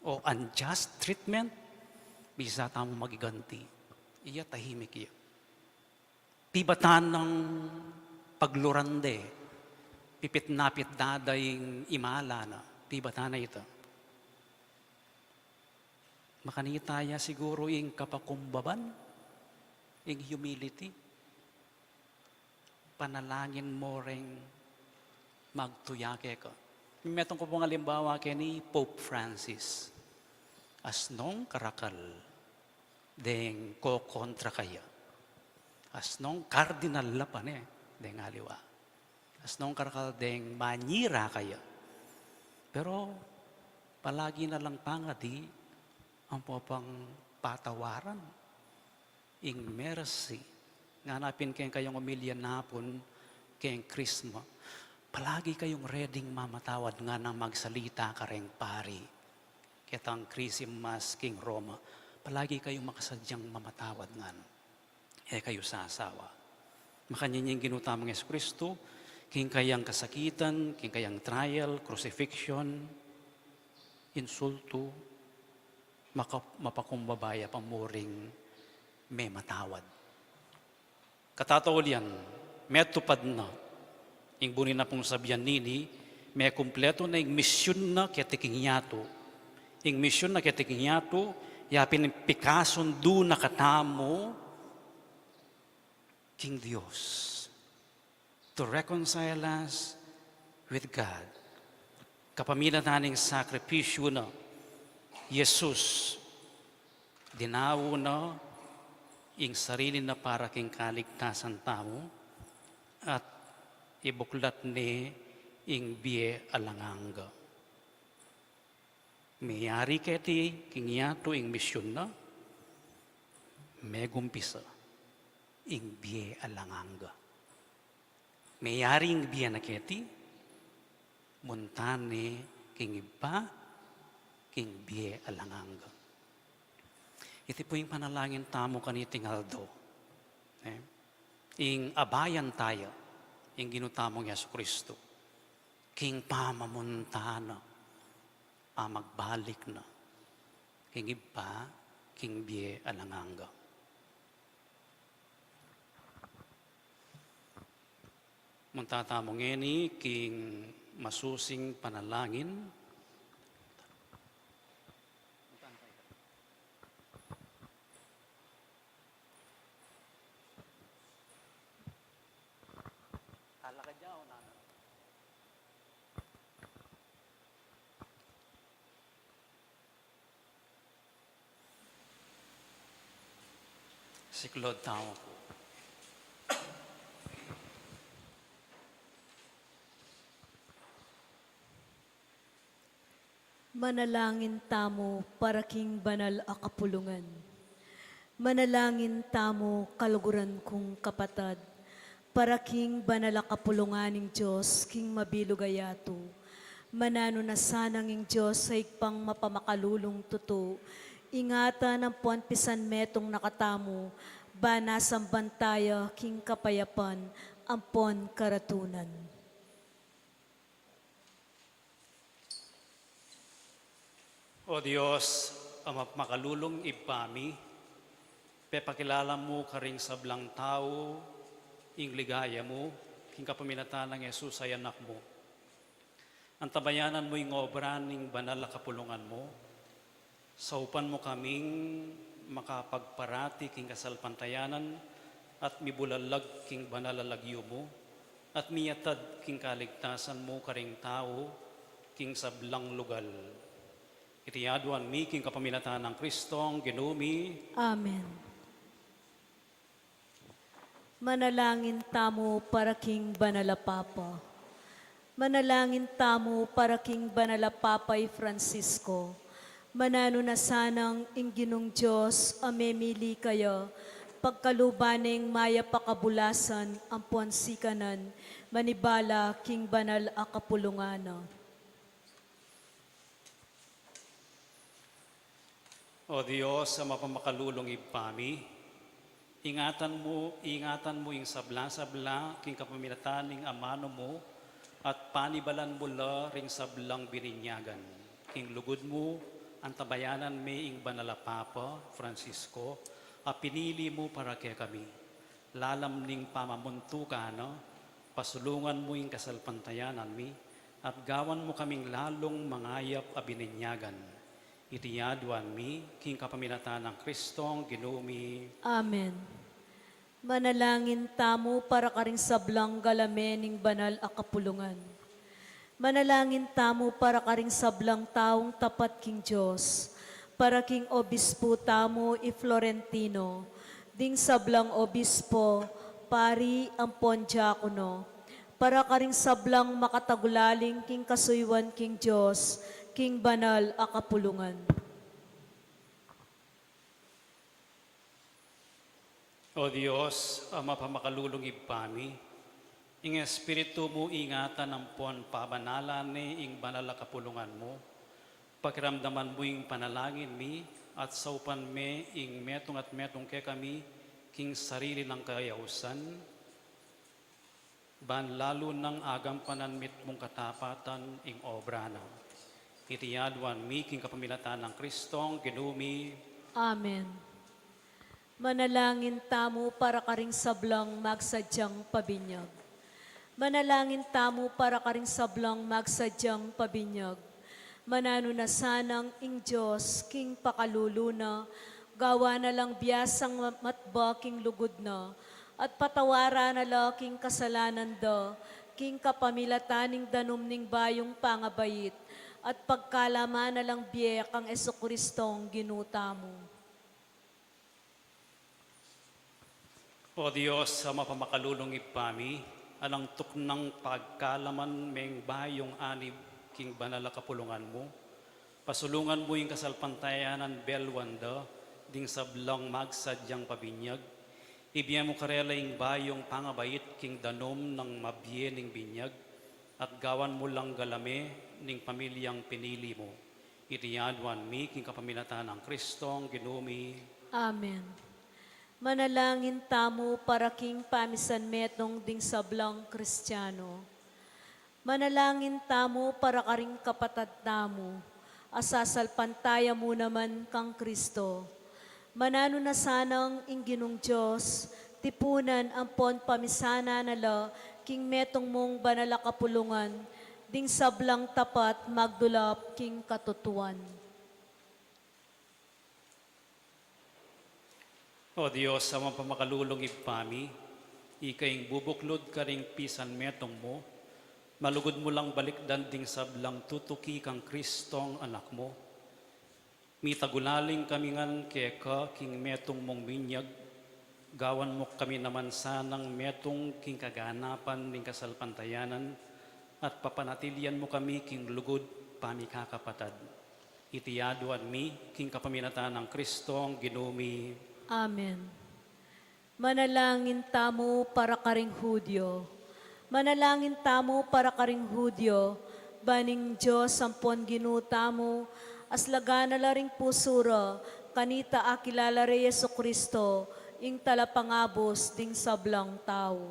o unjust treatment, bisa tamung magiganti. Iya tahimik ya. Pibatan nang pagluran de, pipit na pit da da ing imala na, pibatan na ita. Makanita ya siguru ing kapakumbaban, ing humility. Panalangin mo reng magtuya keka. Metung ku pung alimbawa keni Pope Francis. Asnong karakal deng kokontra kaya. Asnong kardinal la pa ne deng aliwa. Asnong karakal deng manyira kaya. Pero palagi na lang pangadi, ampo pang patawaran. Ing mercy. Ngana pin keng kayang omilya napun keng Krisma. Palagi kayung ready-ng mamatawad, nganang magsalita kareng pari. Ketang Krismas king Roma. Palagi kayung makasadyang mamatawad ngan. E kayu sasawa. Makanyan ing Ginu tamung Jesucristo, king kayang kasakitan, king kayang trial, crucifixion, insultu, maka-, mapakumbaba ya pa mu ring mematawad. Katataulian, metupad na ing buni na pung sabian nini, mekumpletu na ing misyun na keti king yatu. Ing misyun na keti king yatu, ya pin ing pikasundu na katamu king Dios. To reconcile us with God. Kapamilatan ning sakripisyu na, Jesus, dinawu na ing sarili na para king kaligtasan tamu, at ibuklat ne ing bie alang angga. Meyari keti king yatu ing misyun na, megumpisa ing bie alang angga. Meyari ing bie na keti, munta ne king ibpa, king bie alang angga. Iti pu ing panalangin tamu kaniting aldo. Eh? Ing abayan taya, ing Ginu tamung Jesucristo. King pamamunta na, pamagbalik na, king ibpa, king bie alang angga. Munta tamu ngeni king masusing panalangin. Siklaud tamu pu. Manalangin tamu para king banal a kapulungan. Manalangin tamu, kaluguran kung kapatad, para king banal a kapulungan ning Dios king mabilug a yatu, Mananu na sanang ing Dios a Ibpang mapamakalulung tutu, ingatan ampon pisanmetung na katamu, ban asamban taya king kapayapan ampon karatunan. O Dios, a mapamakalulung Ibpa mi, pepakilala mu karing sablang tau ing ligaya mu, king kapamilatan nang Jesus a Anak mu. Antabayanan mu ing obra ning banal a kapulungan mu, saupan mu kaming makapagparati king kasalpantayanan at mibulalag king banal a lagyu mu, at miatad king kaligtasan mu karing tau king sablang lugal. Iti aduan mi king kapamilatan nang Kristong Ginu mi. Amen. Manalangin tamu para king Banal a Papa. Manalangin tamu para king Banal a Papa i Francisco. Mananu na sanang ing Ginung Dios a memili kaya, pagkaluban ning mayap a kabulasan ampon sikanan, manibala king banal a kapulungan na. O Dios, a mapamakalulung Ibpa mi, ingatan mu, ingatan mu ing sabla-sabla king kapamilatan ning amanu mu, at panibalan mu la ring sablang bininyagan. King lugud mu, antabayanan me ing Banal a Papa Francisco, a pinili mu para kekami. Lalam ning pamamuntukan na, pasulungan mu ing kasalpantayanan mi, at gawan mu kaming lalung mangayap a bininyagan. Iti aduan mi, king kapamilatan nang Kristong Ginu mi. Amen. Manalangin tamu para karing sablang galame ning banal a kapulungan. Manalangin tamu para karing sablang taung tapat king Dios, para king obispo tamu i Florentino, ding sablang obispo, pari ampon diakono, para karing sablang makatagulaling king kasuyuan king Dios, king banal a kapulungan. O Dios, a mapamakalulung Ibpa mi, ing Espiritu mu ingatan ampon pabanalan ne ing banal a kapulungan mu, pakiramdaman mu ing panalangin mi, at saupan me ing metung at metung kekami king sarili nang kayausan, ban lalu nang agampanan mitmung katapatan ing obra na. Iti aduan mi king kapamilatan nang Kristong Ginu mi. Amen. Manalangin tamu para karing sablang magsadyang pabinyag. Manalangin tamu para karing sablang magsadyang pabinyag. Mananu na sanang ing Dios king pakalulu na, gawa na lang biasang ma-, matba king lugud na, at patawaran na la king kasalanan da, king kapamilatan ning danum ning bayung pangabait, at pagkalaman na lang bie kang Jesucristong Ginu tamu. O Dios, a mapamakalulung Ibpa mi, alang tuknang pagkalaman meng bayung anib king banal a kapulungan mu, pasulungan mu ing kasalpantayanan beluan da ding sablang magsadyang pabinyag, ibie mu karela ing bayung pangabait king danum nang mabie ning binyag, at gawan mu lang galame ning pamilyang pinili mu. Iti aduan mi king kapamilatan nang Kristong Ginu mi. Amen. Manalangin tamu para king pamisanmetung ding sablang Kristiano. Manalangin tamu para karing kapatad tamu a sasalpantaya mu naman kang Kristo. Mananu na sanang ing Ginung Dios, tipunan ampon pamisanan na la king metung mung banal a kapulungan, ding sablang tapat magdulap king katutuan. O Dios, a mapamakalulung Ibpa mi, ika ing bubuklud karing pisanmetung mu, malugud mu lang balikdan ding sablang tutuki kang Kristong Anak mu. Mitagulaling kami ngan keka king metung mung binyag, gawan mu kami naman sanang metung king kaganapan ning kasalpantayanan, at papanatilian mu kami king lugud pamikakapatad. Iti aduan mi king kapamilatan nang Kristong Ginu mi. Amen. Manalangin tamu para karing Judio. Manalangin tamu para karing Judio, Ban ing Dios ampon Ginu tamu, aslagan na la ring pusu ra, kanita akilala re i Jesucristo, ing talapangabus ding sablang tau.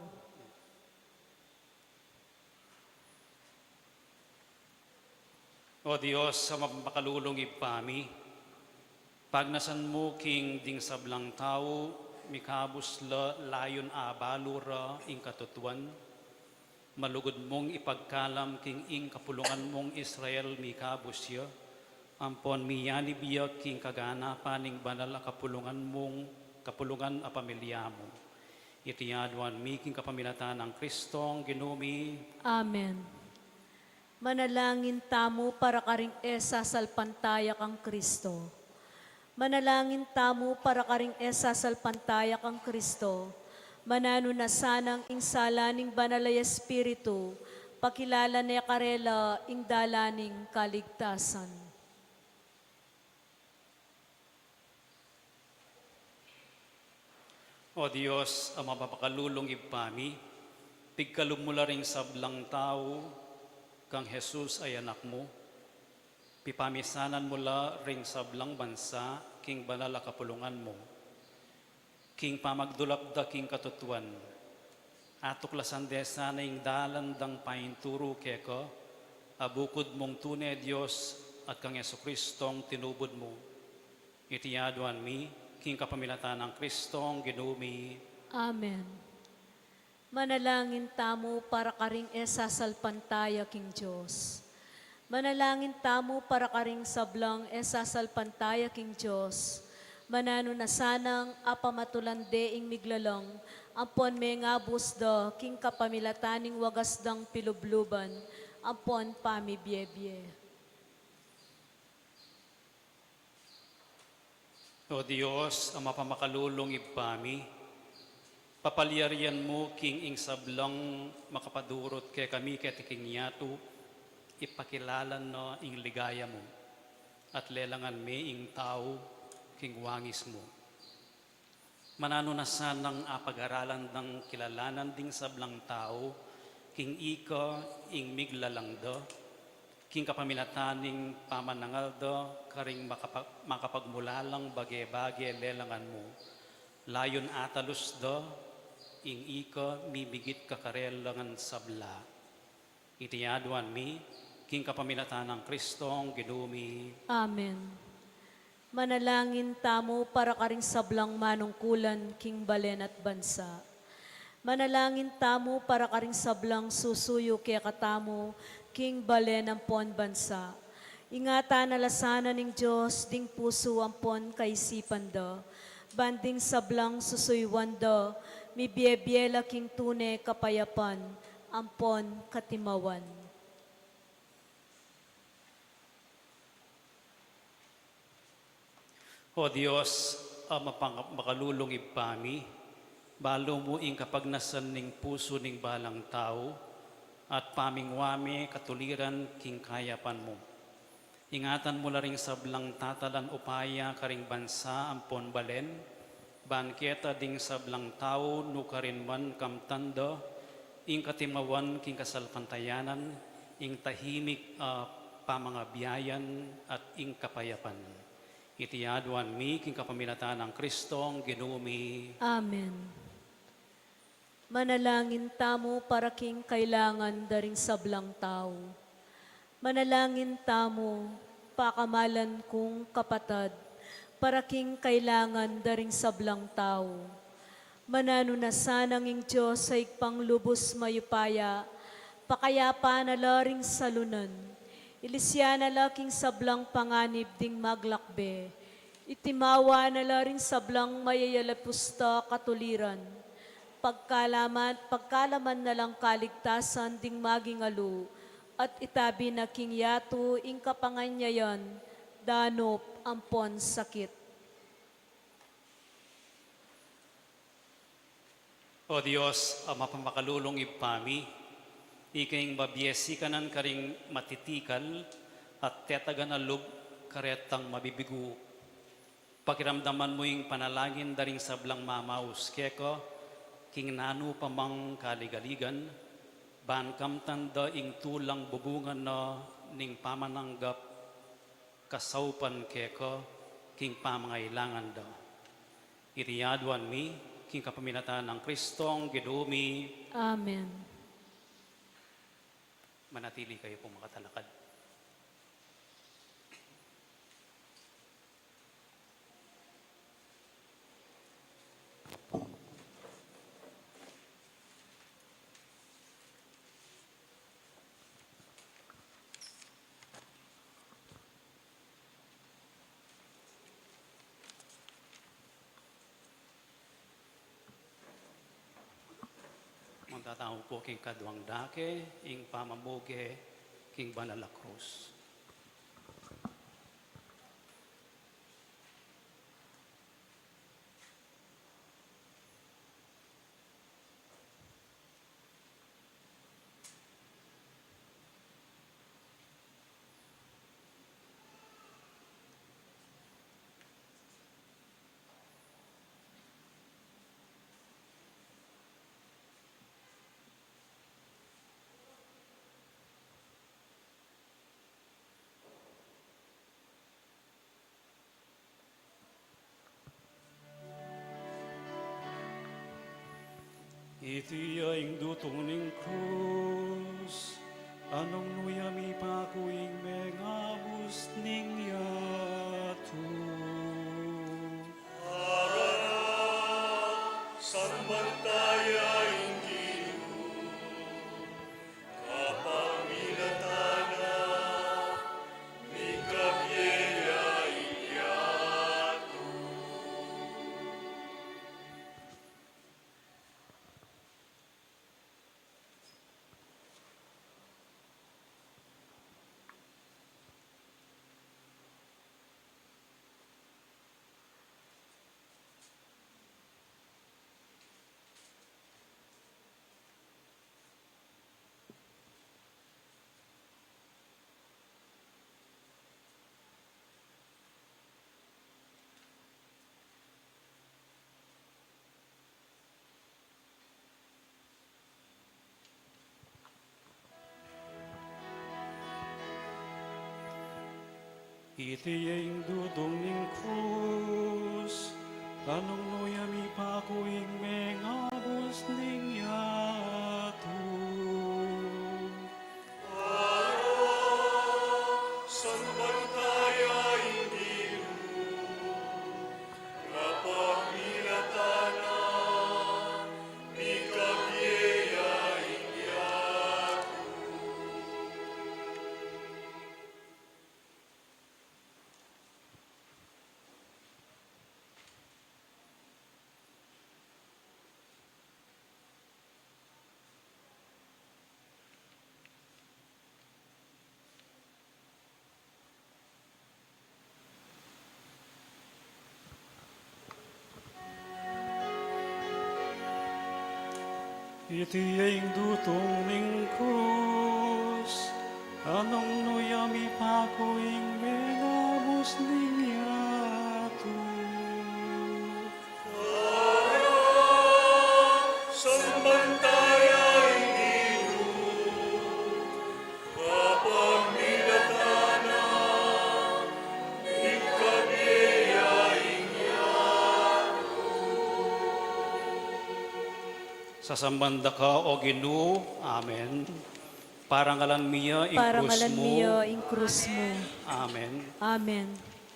O Dios, a mapakalulung Ibpa mi, pagnasan mu king ding sablang tau, mikabus la layun abalu ra ing katutuan, malugud mung ipagkalam king ing kapulungan mung Israel mikabus ya, ampon miyanib ya king kaganapan ning banal a kapulungan mung, kapulungan a pamilya mu. Iti aduan mi king kapamilatan nang Kristong Ginu mi. Amen. Manalangin tamu para karing e sasalpantaya kang Kristo. Manalangin tamu para karing e sasalpantaya kang Kristo. Mananu na sanang ing sala ning Banal a Espiritu, pakilala ne karela ing dalan ning kaligtasan. O Dios, a mapapakalulung Ibpa mi, pigkalub mu la ring sablang tau kang Jesus a Anak mu, pipamisanan mu la ring sablang bansa king banal a kapulungan mu. King pamagdulap da king katutuan, atuklasan de sana ing dalan dang painturu keka, a bukud mung tune Dios at kang Jesucristong tinubud mu. Iti aduan mi, king kapamilatan nang Kristong Ginu mi. Amen. Manalangin tamu para karing e sasalpantaya king Dios. Manalangin tamu para karing sablang e sasalpantaya king Dios. Mananu na sanang apamatulan de ing miglalang, ampon mengabus da king kapamilatan ning wagas dang pilubluban, ampon pamibiebie. O Dios, a mapamakalulung Ibpa mi, papalyarian mu king ing sablang makapadurut kekami keti king yatu, ipakilala na ing ligaya mu, at lelangan mi ing tau king wangis mu. Mananu na sanang apagaralan dang kilalanan ding sablang tau, king ika ing miglalang da, king kapamilatan ning pamanangal da karing makapa-, makapagmulalang bage-bage lelangan mu, layun atalus da ing ika mimigit kakarela ngan sabla. Iti aduan mi, king kapamilatan nang Kristong Ginu mi. Amen. Manalangin tamu para karing sablang manungkulan king balen at bansa. Manalangin tamu para karing sablang susuyu kekatamu king balen ampon bansa. Ingatan na la sana ning Dios ding pusu ampon kaisipan da, ban ding sablang susuyuan da, mibiebie la king tune kapayapan ampon katimawan. O Dios, a mapang-, makalulung Ibpa mi, balu mu ing kapagnasan ning pusu ning balang tau, at pamingwa me katuliran king kayapan mu. Ingatan mu la ring sablang tatalan upaya karing bansa ampon balen, ban keta ding sablang tau nukarin man kamtan da ing katimawan king kasalpantayanan, ing tahimik a pamangabiayan at ing kapayapan. Iti aduan mi king kapamilatan nang Kristong Ginu mi. Amen. Manalangin tamu para king kailangan da ring sablang tau. Manalangin tamu, pakamalan kung kapatad, para king kailangan da ring sablang tau. Mananu na sanang ing Dios a Ibpang lubus mayupaya, pakayapan na la ring salunan, ilisyan na la king sablang panganib ding maglakbe, itimawa na la ring sablang mayayalapus da katuliran, pagkalaman, pagkalaman na lang kaligtasan ding maging alu, at itabi na king yatu ing kapanganyayan, danup ampon sakit. O Dios, a mapamakalulung Ibpa mi, ika ing mabie sikanan karing matitikal at tetagan a lub karetang mabibigu. Pakiramdaman mu ing panalangin da ring sablang mamaus keka king nanu pa mang kaligaligan, Ban kamtan da ing tulang bubungan na ning pamananggap kasaupan keka king pamangailangan da. Iti aduan mi king kapamilatan nang Kristong Ginu mi. Amen. Manatili kayu pung makatalakad. Magtatamu pu king kaduang dake, ing pamamuge king banal a krus. Iti ya ing dutung ning krus, a nung nu ya mipaku ing mengabus ning yatu. Para na, samban ta ya ing Ginu, kapamilatan na, mikabie ya ing yatu. Iti ya ing dutung ning krus, a nung nu ya mipaku ing mengabus ning yatu. Para, samban ta ya ing Ginu, kapamilatan na, mikabie ya ing yatu. Iti ya ing dutung ning krus, a nung nu ya mipaku ing mengabus ning yatu. Para, samban ta ya ing Ginu, kapamilatan na, mikabie ya ing yatu. Sasamban da ka, O Ginu. Amen. Parangalan mi ya ing krus mu. Parangalan mi ya ing krus mu. Amen. Amen.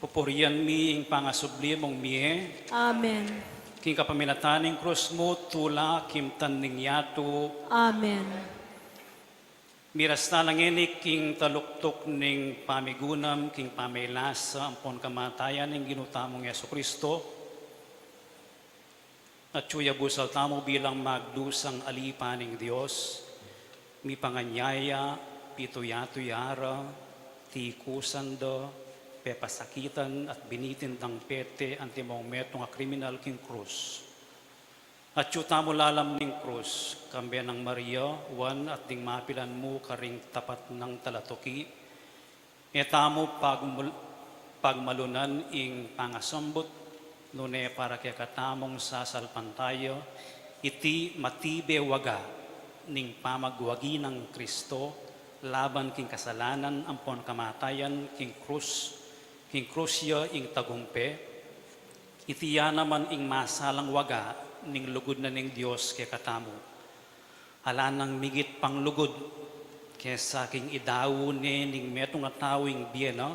Pupurian mi ing pangasubli mung mie. Amen. King kapamilatan ning krus mu, tula kimtan ning yatu. Amen. Miras tala ngeni king taluktuk ning pamigunam king pamilasa ampon kamatayan ning Ginu tamung Jesucristo. Atyu ya busal tamu bilang magdusang alipa ning Dios, mipanganyaya, pituya-tuya ra, tikusan da, pepasakitan at binitin dang pete antimong metung a kriminal king krus. Atyu tamu lalam ning krus, kambe nang Maria, Juan at ding mapilan mu karing tapat nang talatuki, e tamu pagmul-, pagmalunan ing pangasambut, nune para kekatamung sasalpantaya iti matibe waga. ning pamagwagi nang Kristo laban king kasalanan ampon kamatayan king krus, king krus ya ing tagumpe. Iti ya naman ing masalang waga ning lugud na ning Dios kekatamu. Ala nang migit pang lugud kesa king idau ne ning metung a tau ing bie na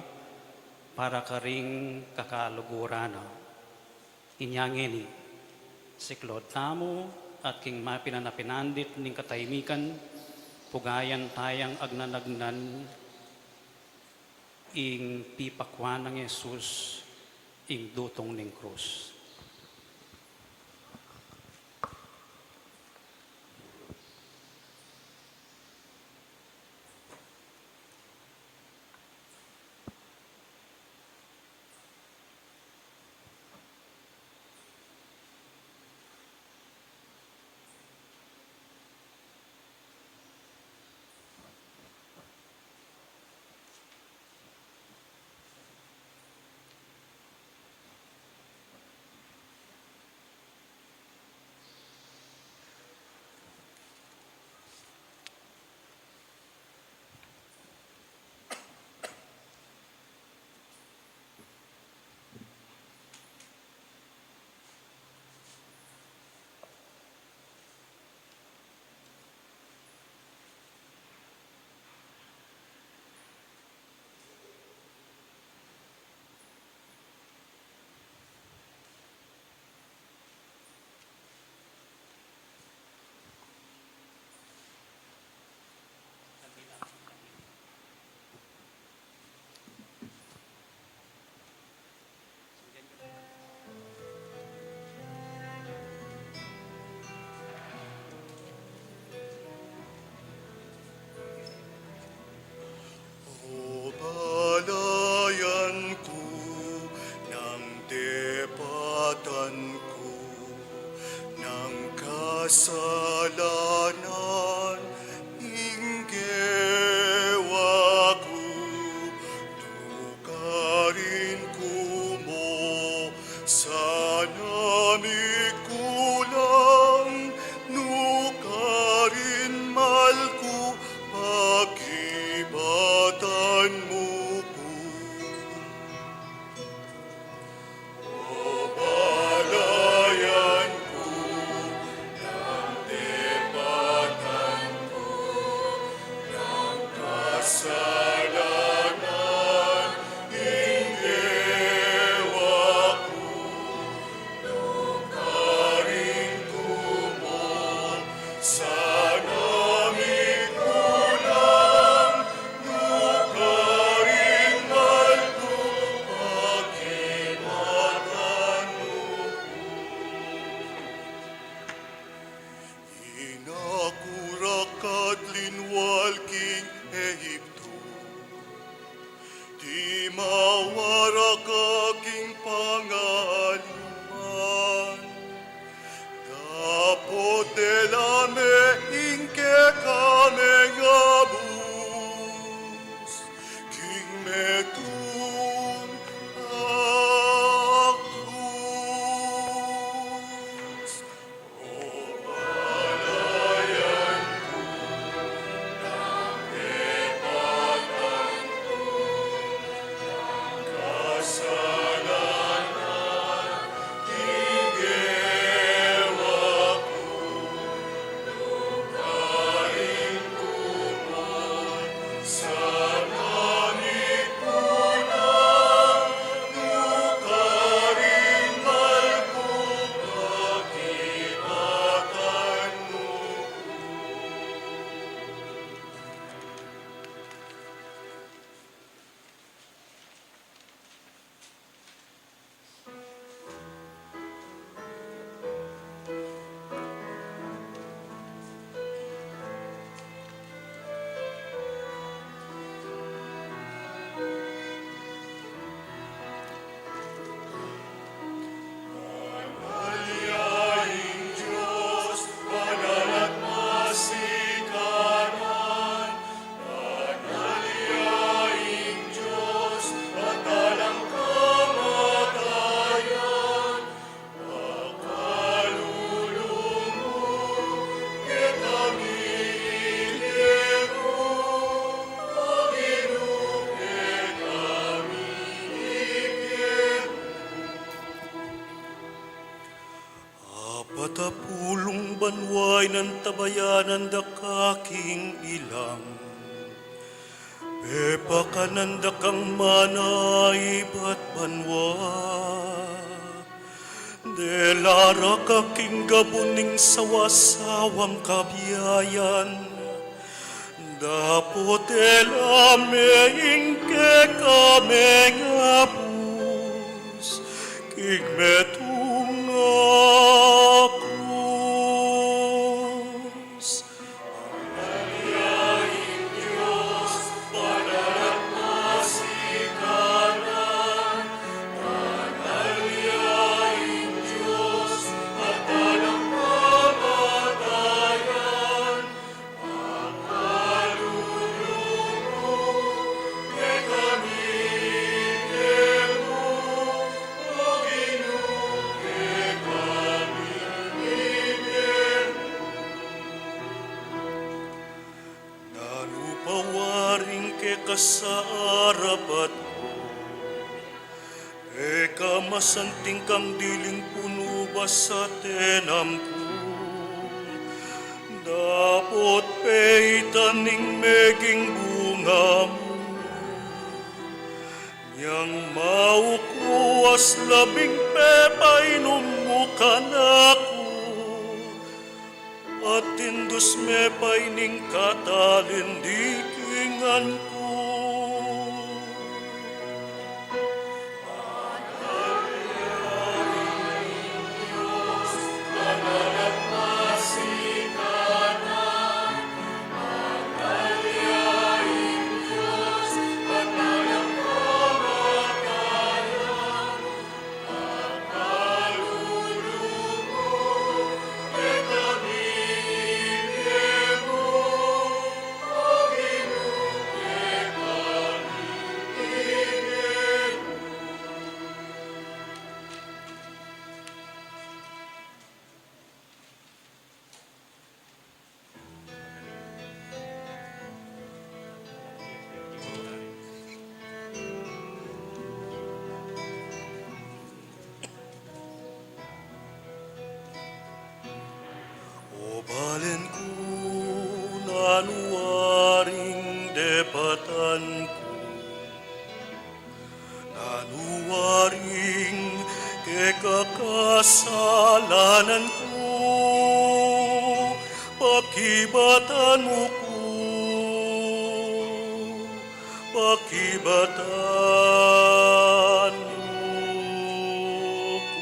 para karing kakaluguran na. Inya ngeni, siklaud tamu at king mapinan a pinandit ning katahimikan, pugayan tayang agnan-agnan ing pipakwan nang Jesus ing dutung ning krus. Ay, nantabayanan da ka king ilang, pepakanan da kang mana ibat banua. Dela ra ka king gabun ning sawasawang kabiayan, dapot dela me ing kekame ngabus king metung a krus. Nanu pa waring keka sa arapat ku, e ka masanting kang diling punu ba sa tenam ku, dapot peitan ning meging bunga mu. Nyang maukuas labing pepainum mu kanaku, at indus me pa ining katalindikingan ku. O balen ku, nanu waring depatan ku? Nanu waring kekakasalanan ku? Pakibatan mu ku, pakibatan mu ku.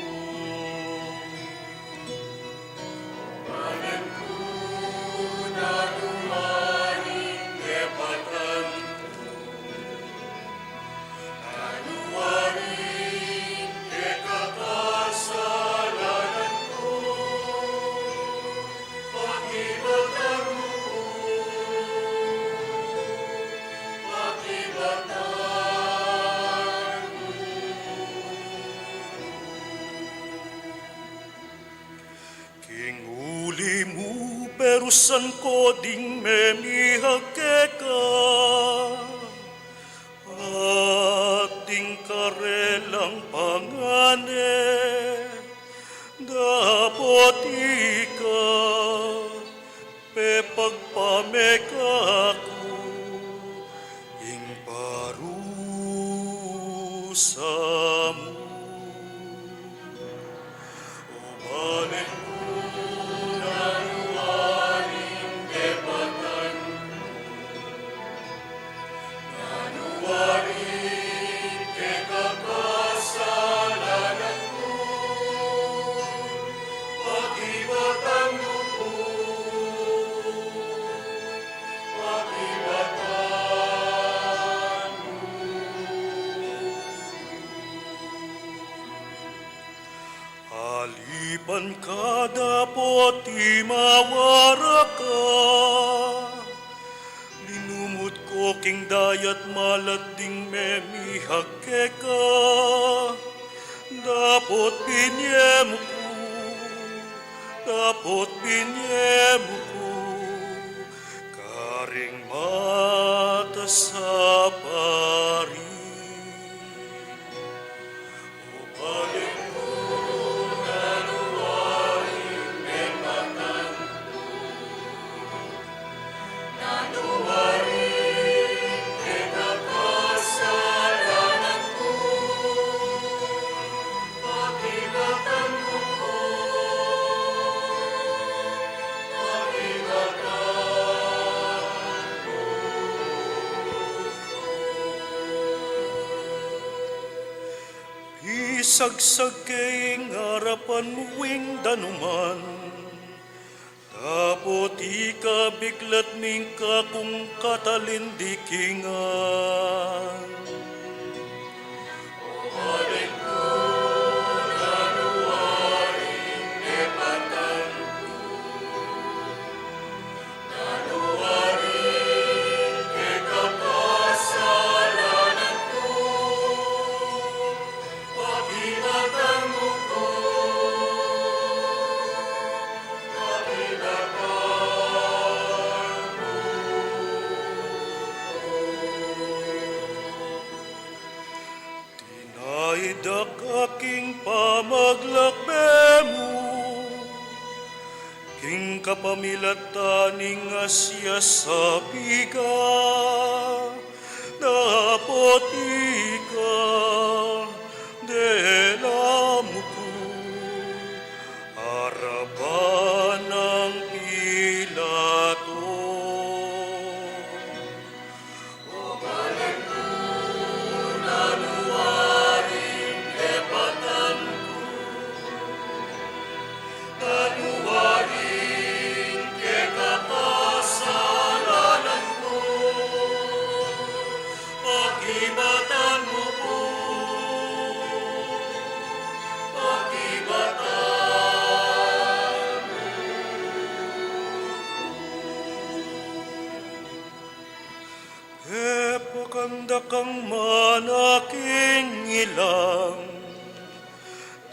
King uli mu, perusan ko ding memihag keka, at ding karelang pangane, dapot ika pepagpameka ku ing parusa mu. O balen ku, nanu waring depatan ku? Nanu waring kekakasalanan ku? Pakibatan mu ku, pakibatan mu ku. Alipan ka dapot imawara ka, linumut ko king dayat malat ding memihag keka, dapot binye mu ku, dapot binye mu ku karing matas a pari. O balen ku, nanu waring depatan ku? sagsag king arapan mu ing danuman, dapot ika biklat ming kakung katalindikingan. Tinaid da ka king pamaglakbe mu, king kapamilatan ning asya sabigan, dapot ika dela mu ku arapan nang Pilato. Pepakan da kang mana king ilang,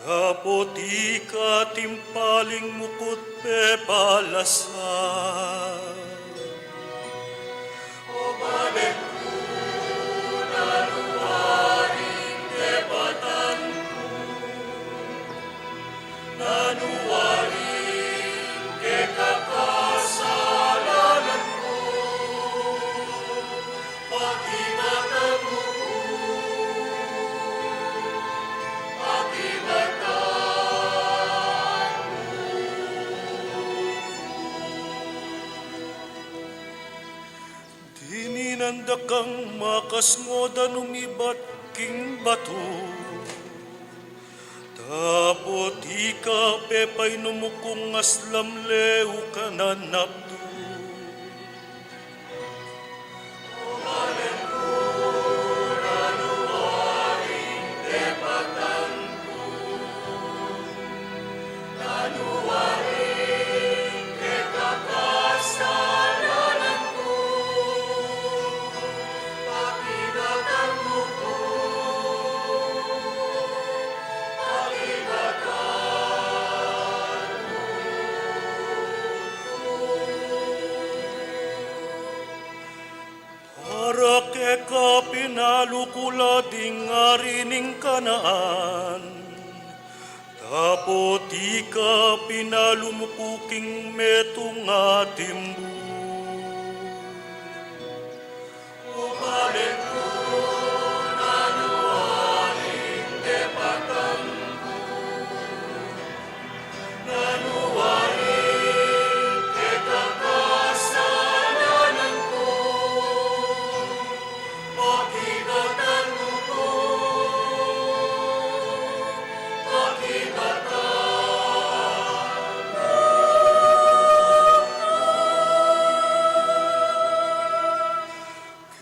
dapot ika timpaling mu ku't pepalasan. Dininan da kang makasngo danum ibat king batu, dapot ika pepainum mu kung aslam leu kanan apdu. Para keka pinalu ku la ding ari ning Kanaan, dapot ika pinalu mu ku king metung a timbu.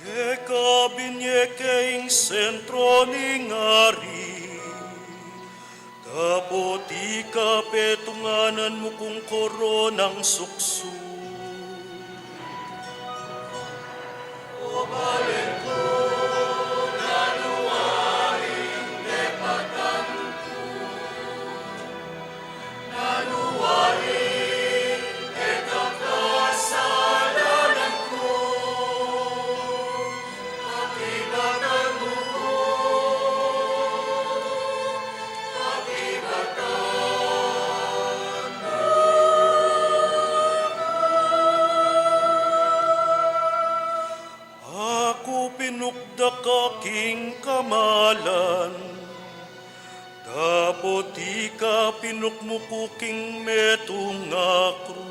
Keka binye ke ing sentro ning ari, dapot ika petunganan mu kung koronang suksu. Aku pinukda ka king kamalan, dapot ika pinukmu ku king metung a krus.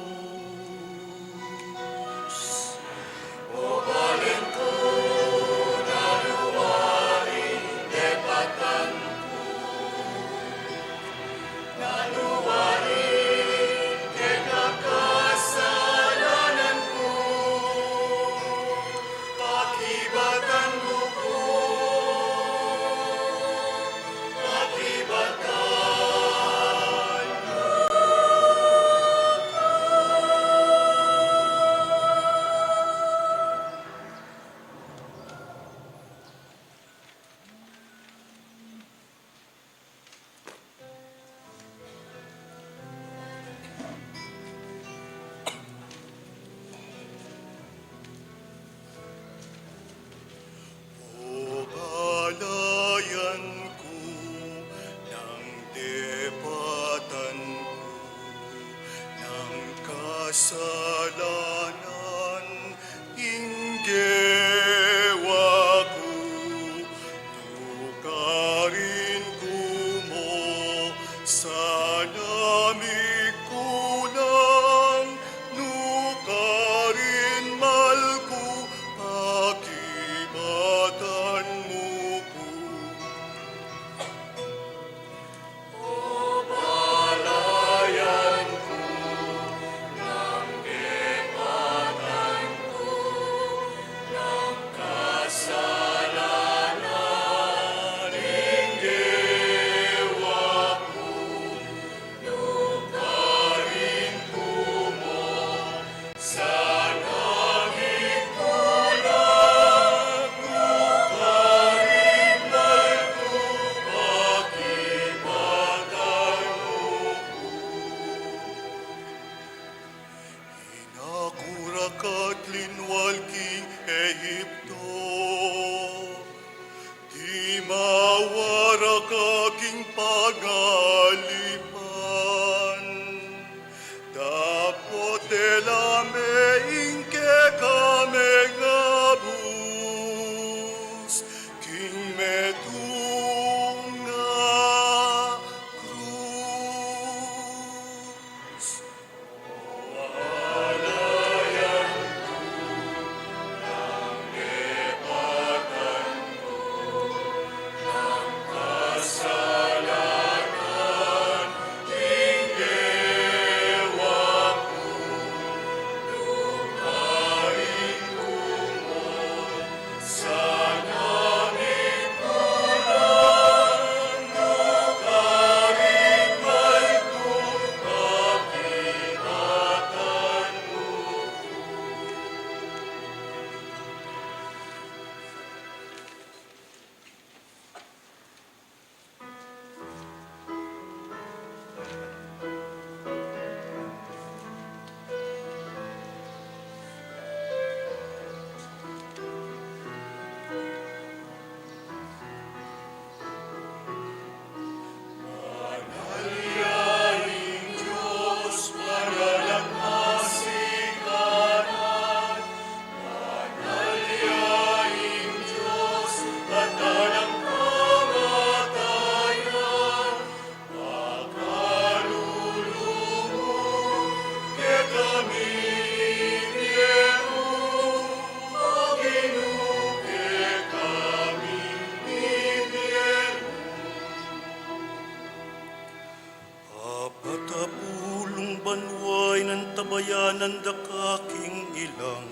Yanan da ka king ilang,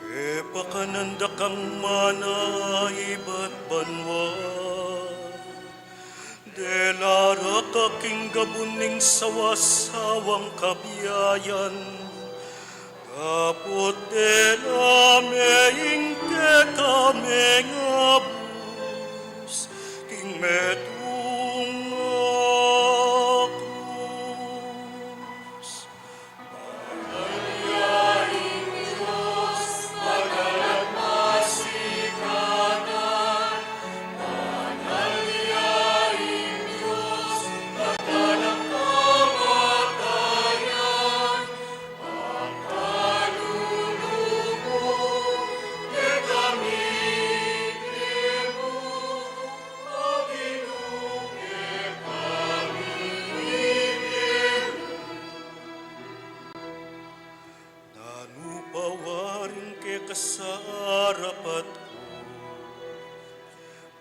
pepakanan da kang mana ibat banua. Dela ra ka king gabun ning sawasawang kabiayan, dapot dela me ing kekami ngabus king metung a krus. Nanu pa waring keka sa arapat ku,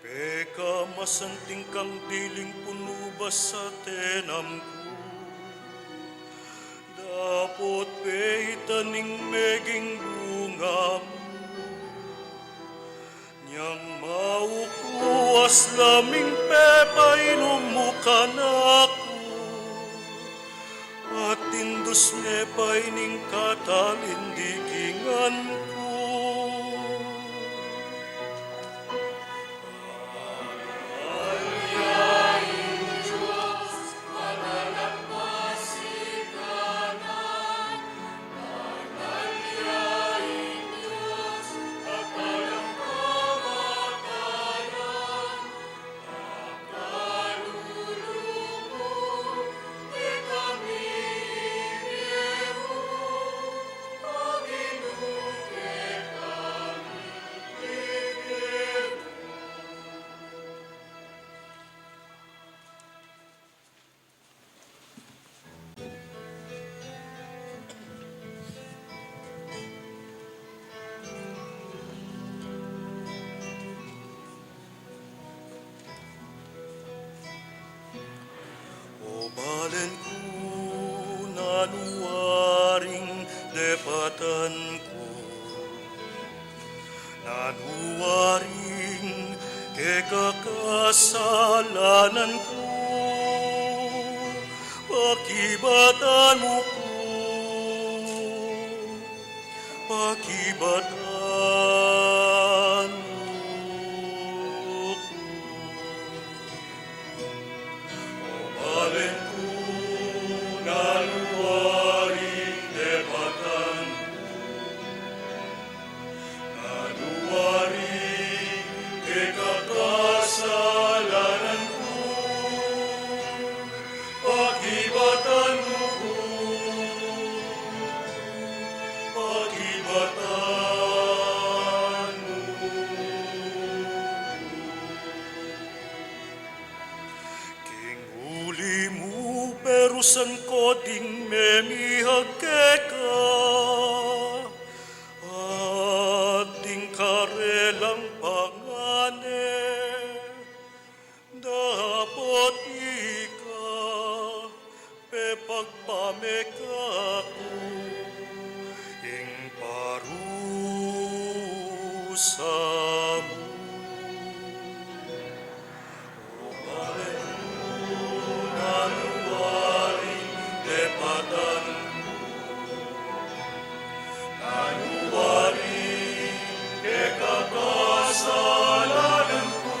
pekamasanting kang diling punu ba sa tenam ku, dapot peitan ing meging bunga mu. Nyang maukuas la ming pepainum mu kanaku, at indus me pa ining katalindikingan ku. O balen ku, nanu waring depatan ku? Nanu waring kekakasalanan ku? Pakibatan mu ku, pakibatan mu ku. O balen ku, nanu waring depatan ku? Nanu waring kekakasalanan ku? Pakibatan mu ku, pakibatan mu ku. King uli mu, perusan ko ding memihag keka, at ding karelang pangane, dapot ika pepagpameka ku ing parusa mu. O balen ku, nanu waring depatan ku? Nanu waring kekakasalanan ku?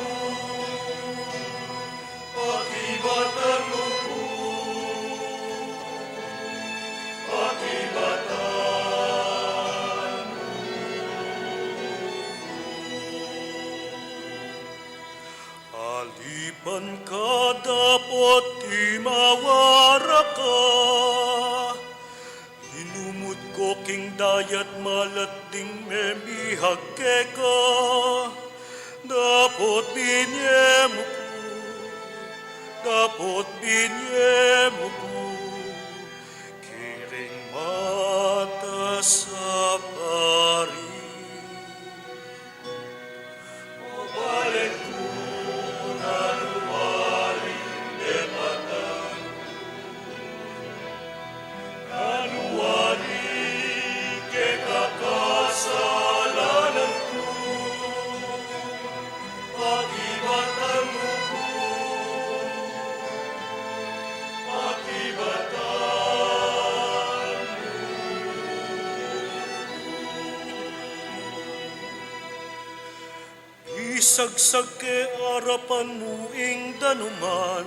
Pakibatan mu ku, pakibatan mu ku. Alipan ka dapot imawa ra ka, linumud ko king dayat malat ding memihag keka, dapot binye mu ku, dapot binye mu ku kiring matas a pari. O balen ku, nanu waring depatan ku? Isagsag ke arapan mu ing danuman,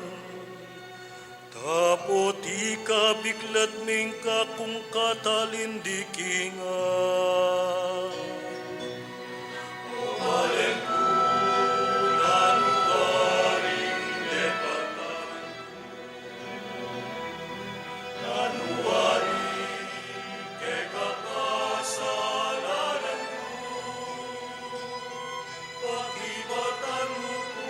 dapot ika biklad ning kakung katalindikingan. O balen ku, nanu waring lepatan, nanu waring kekakasalanan ku, pakibatan mu ku,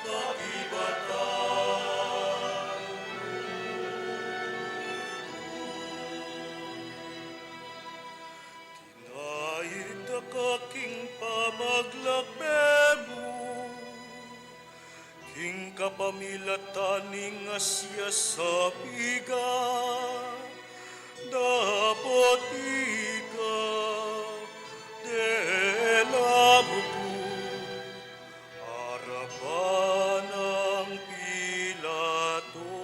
pakibatan. Tinaid da ka king pamaglakbe mu, king kapamilatan ning asya sabigan, dapot ika dela mu ku arapan nang Pilato.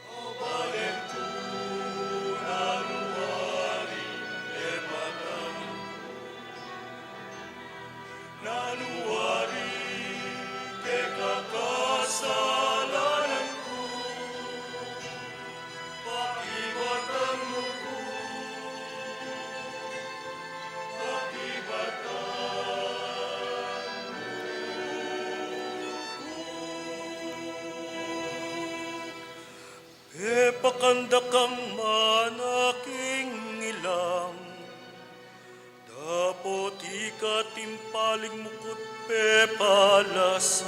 O balen ku, nanu waring lepatan ku, nanu waring kekakasalanan ku, pakibatan mu ku, pakibatan mu ku. Pepakan da kang mana king ilang, dapot ika timpaling mu ku't pepalasan.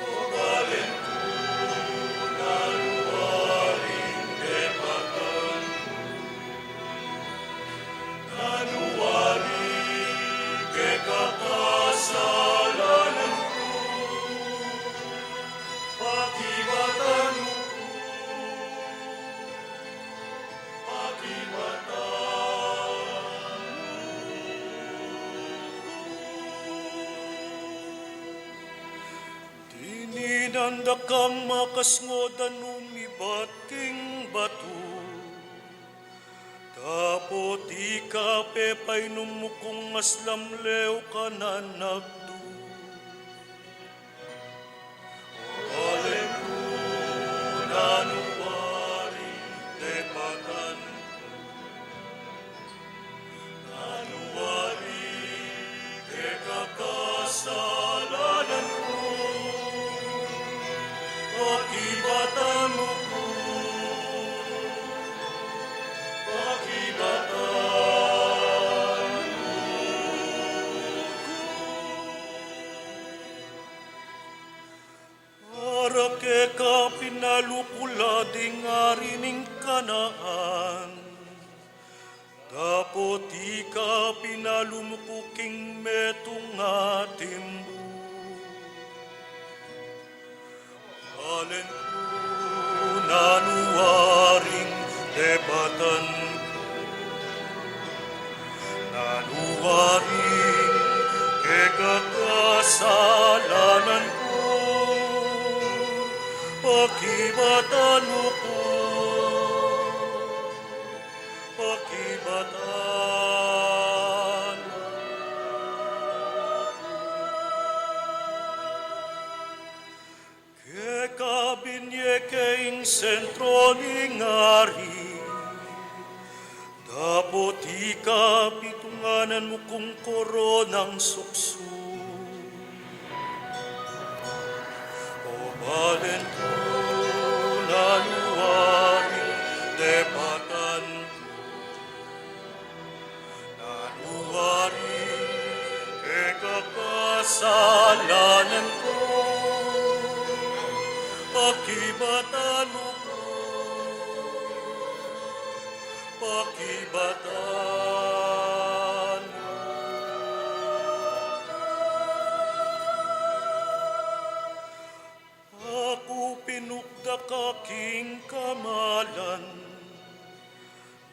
O balen ku, nanu waring lepatan ku, nanu waring kekakasalanan ku, pakibatan mu ku, pakibatan mu ku. Dininan da kang makasngodan umibat king batu, dapot ika pepainum mu kung aslamlew kanan agdu. O balen ku, nanu waring lepatan ku, nanu waring kekakasalanan ku, pakibatan mu ku, pakibatan mu ku. Para keka pinalu ku la ding ari ning Kanaan, dapot ika pinalu mu ku king metung a timbu. Balen ku, nanu waring lepatan ku, nanu waring kekakasalanan ku, pakibatan mu ku, pakibatan mu ku. Keka binye ke ing sentro ning ari, dapot ika pitunganan mu kung koronang suksuk. O balen ku, nanu waring lepatan ku, nanu waring kekakasalanan ku, pakibatan mu ku, pakibatan mu ku. Aku pinukda ka king kamalan,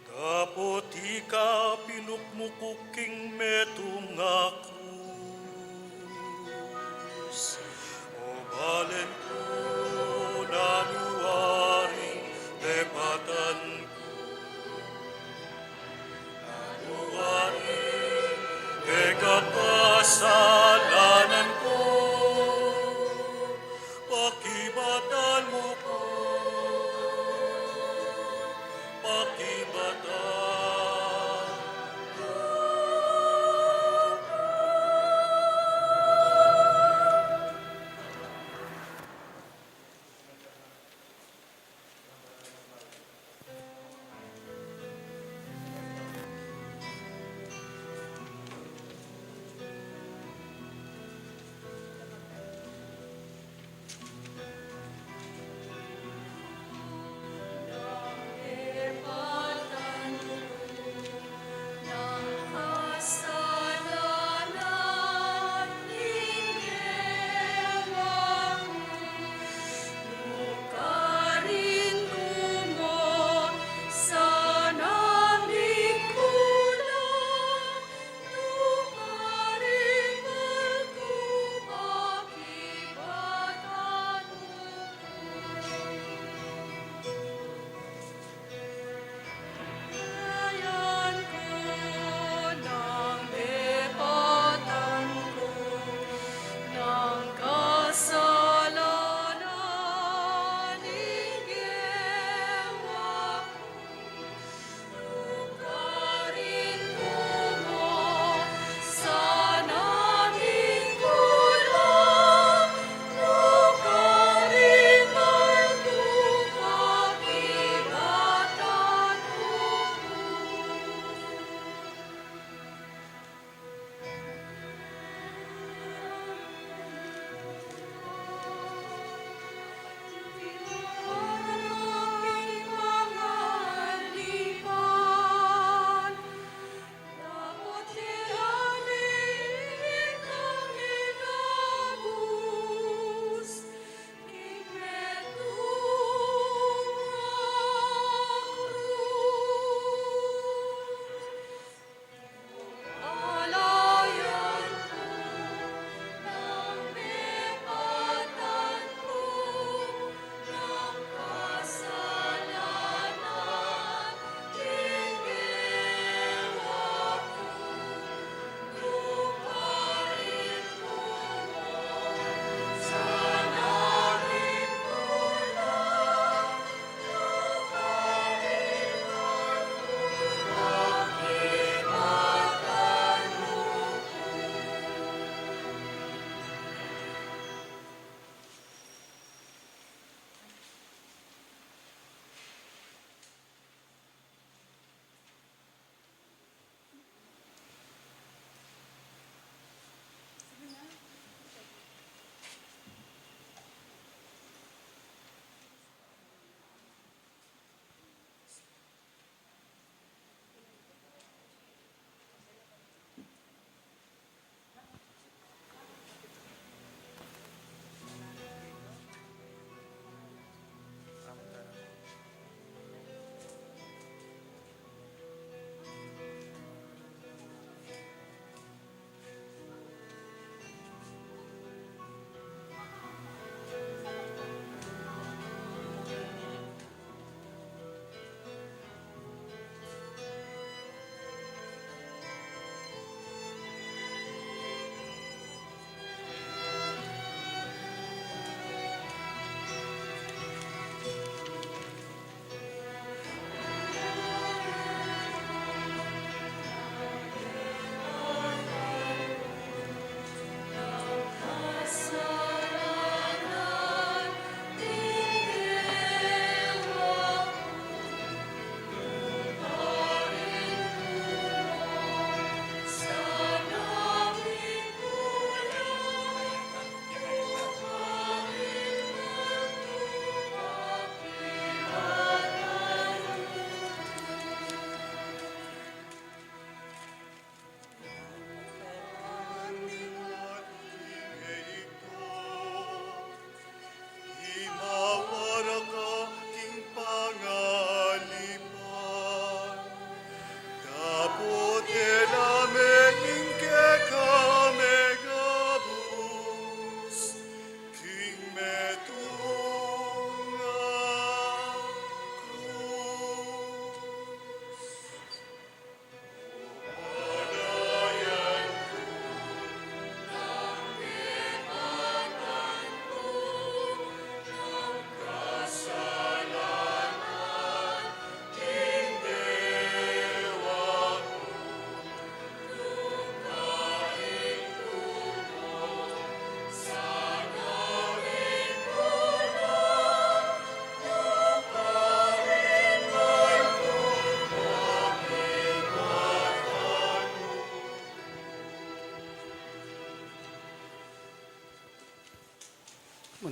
dapot ika pinukmuk ku king metung a krus. O balen ku, nanu waring lepatan ku,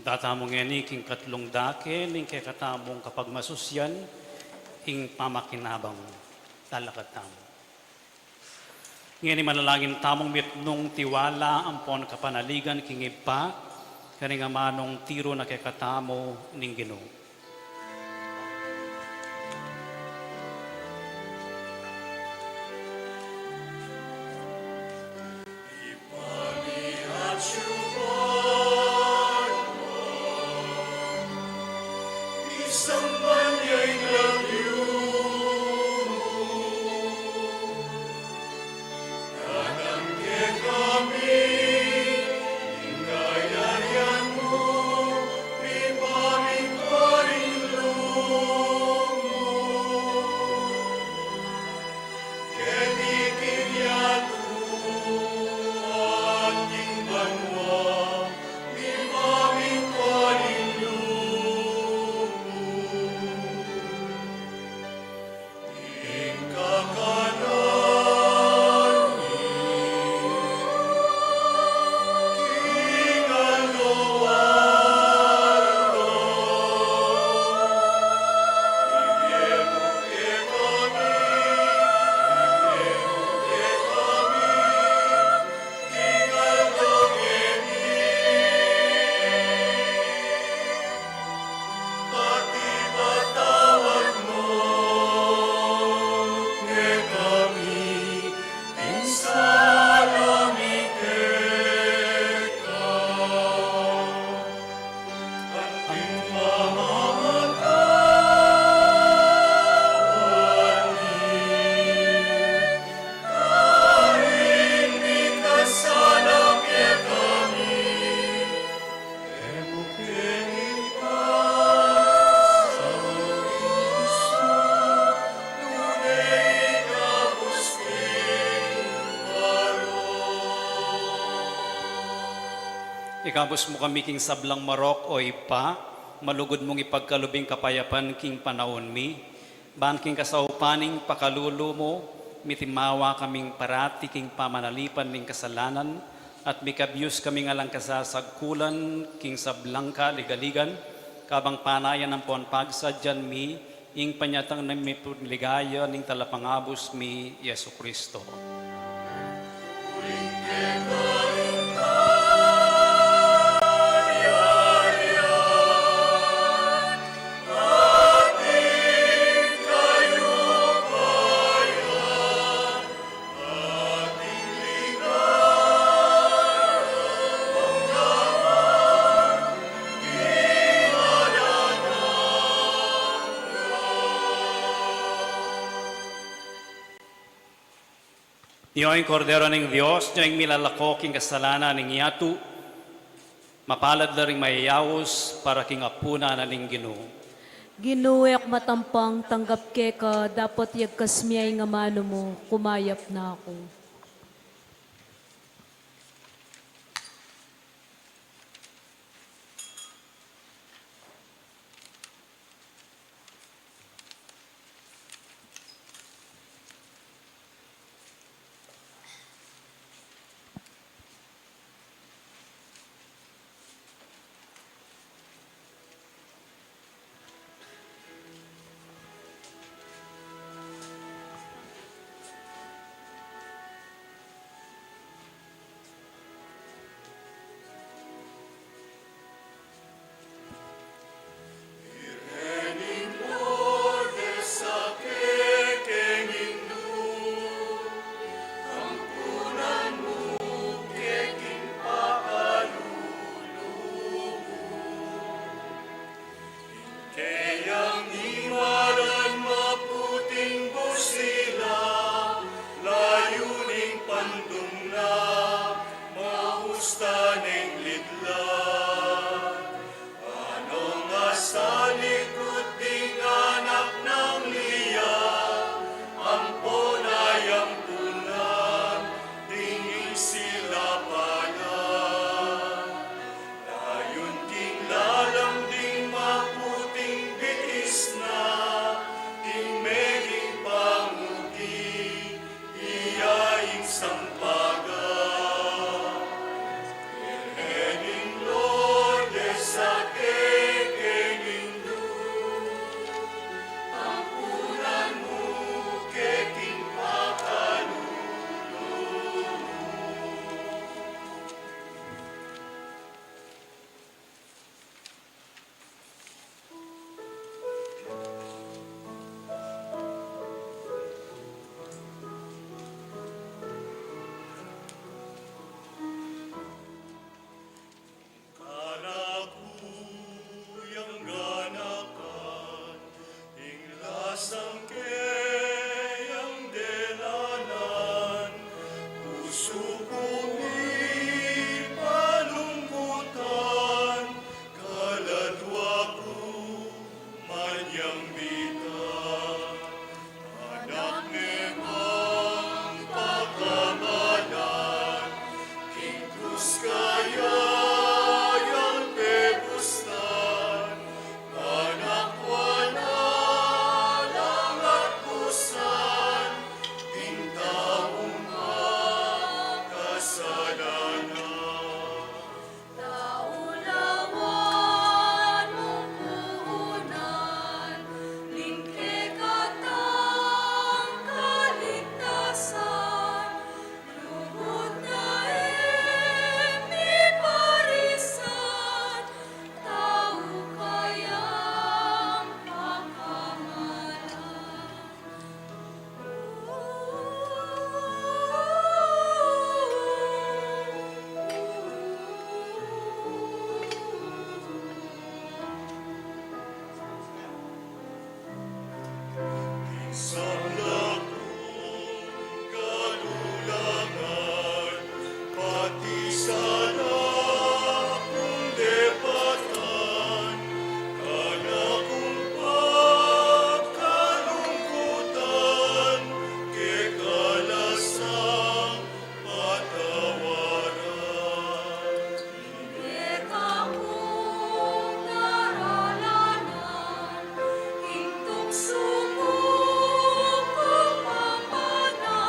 Tatamu ngeni king katlung dake ning kekatamung kapagmasusyan, ing pamakinabang. Talakad tamu. Ngeni manalangin tamung mitmung tiwala ampon kapanaligan king Ibpa, karing amanung tiru na kekatamu ning Ginu. Ikabus mu kami king sablang marok, o Ibpa, malugud mung ipagkalub ing kapayapan king panaun mi, ban king kasaupan ning pakalulu mu, mitimawa kaming parati king pamanalipan ning kasalanan, at mikabyus kaming alang kasasagkulan king sablang kaligaligan, kabang panayan ampon pagsadyan mi ing panyatang ning mipun ligaya ning Talapangabus mi, Jesucristo. Io ing Kordero ning Dios, io ing milalako king kasalanan ning yatu. Mapalad la ring mayayaus para king apunan na ning Ginu. Ginu, e ku matampang tanggap keka, dapot yagkas me ing amanu mu, kumayap na ku. Yang bita, anak ne mang pakamalan, king krus kaya yang pebustan, anak wala lang atbusan, king taung makasalanan. Taulawan mung punan, ning kekatang kaligtasan, lugud na e mi parisan, tau kayang pakamalan. Sabla kung kalulangan, pati sana kung depatan, kana kung pagkalungkutan, kekalasang patawaran. Ing kekang daralanan, ing tuksu mung pamana,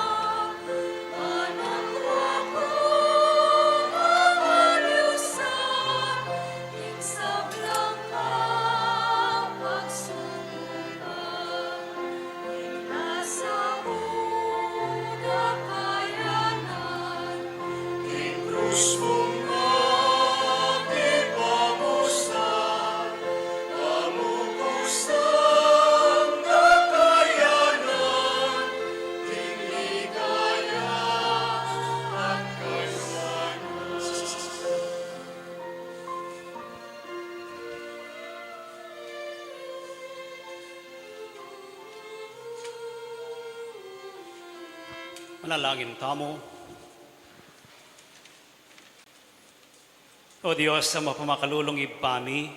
Manalangin tamu. O Dios, a mapamakalulung Ibpa mi,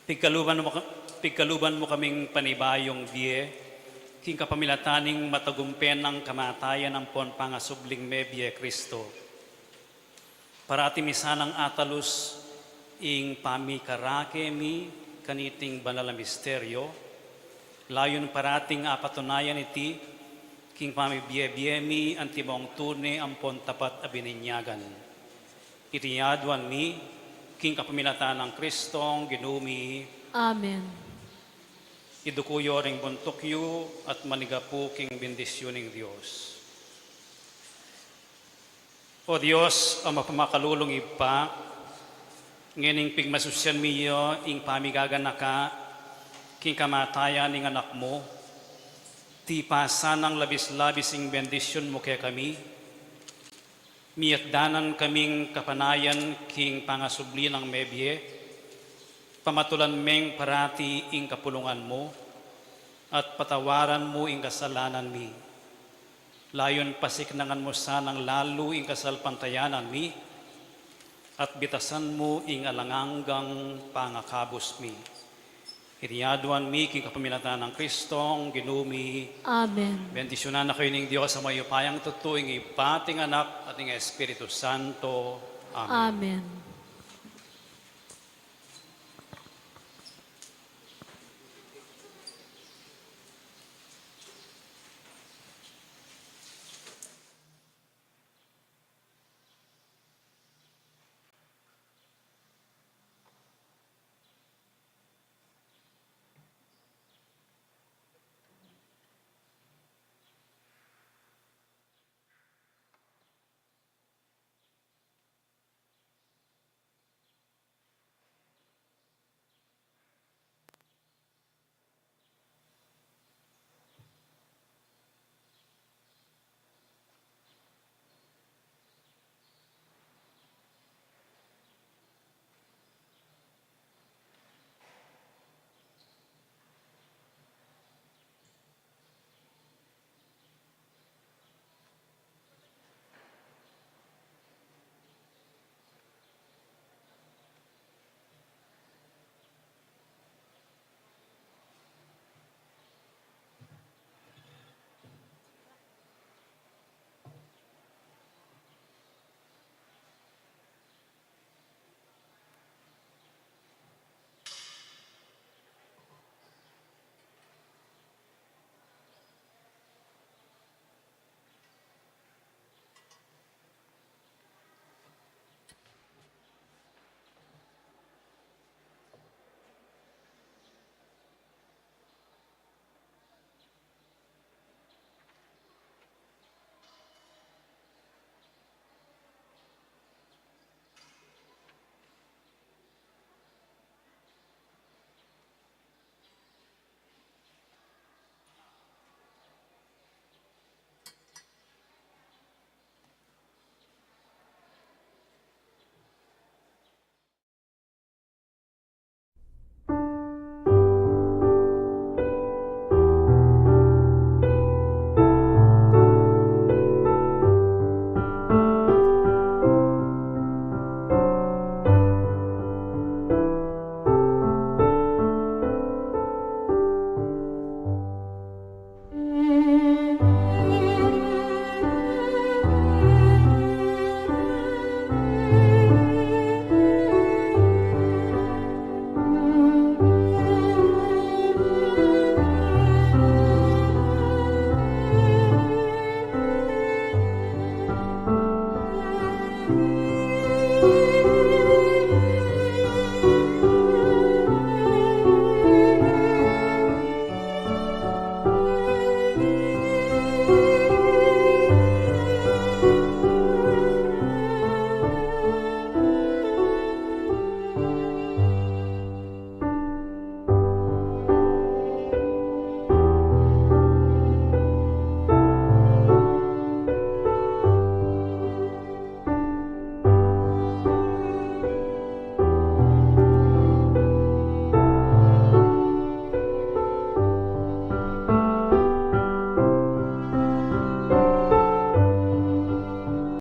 pigkaluban mu ka-, pigkaluban mu kaming panibayung bie, king kapamilatan ning matagumpe nang kamatayan ampon pangasubling mebie Kristo. Parati mi sanang atalus ing pamikarake mi kaniting banal a misteryo, layun parating apatunayan iti king pamibie-bie mi antimong tune ampon tapat a bininyagan. Iti aduan mi king kapamilatan nang Kristong Ginu mi. Amen. Iduku yu ring buntuk yu at manigapu king bendisyun ning Dios. O Dios, a mapamakalulung Ibpa, ngening pigmasusyan mi ya ing pamigaganaka king kamatayan ning Anak mu, tipasan nang labis-labis ing bendisyun mu kekami, miatdanan kaming kapanayan king pangasubli nang mebie, pamatulan meng parati ing kapulungan mu, at patawaran mu ing kasalanan mi. Layun pasiknangan mu sanang lalu ing kasalpantayanan mi, at bitasan mu ing alang anggang pangakabus mi. Iti aduan mi king kapamilatan nang Kristong Ginu mi. Amen. Bendisyunan na kayu ning Dios a mayupayang tutu, ing Ibpa, at ing Anak, at ing Espiritu Santo. Amen. Amen.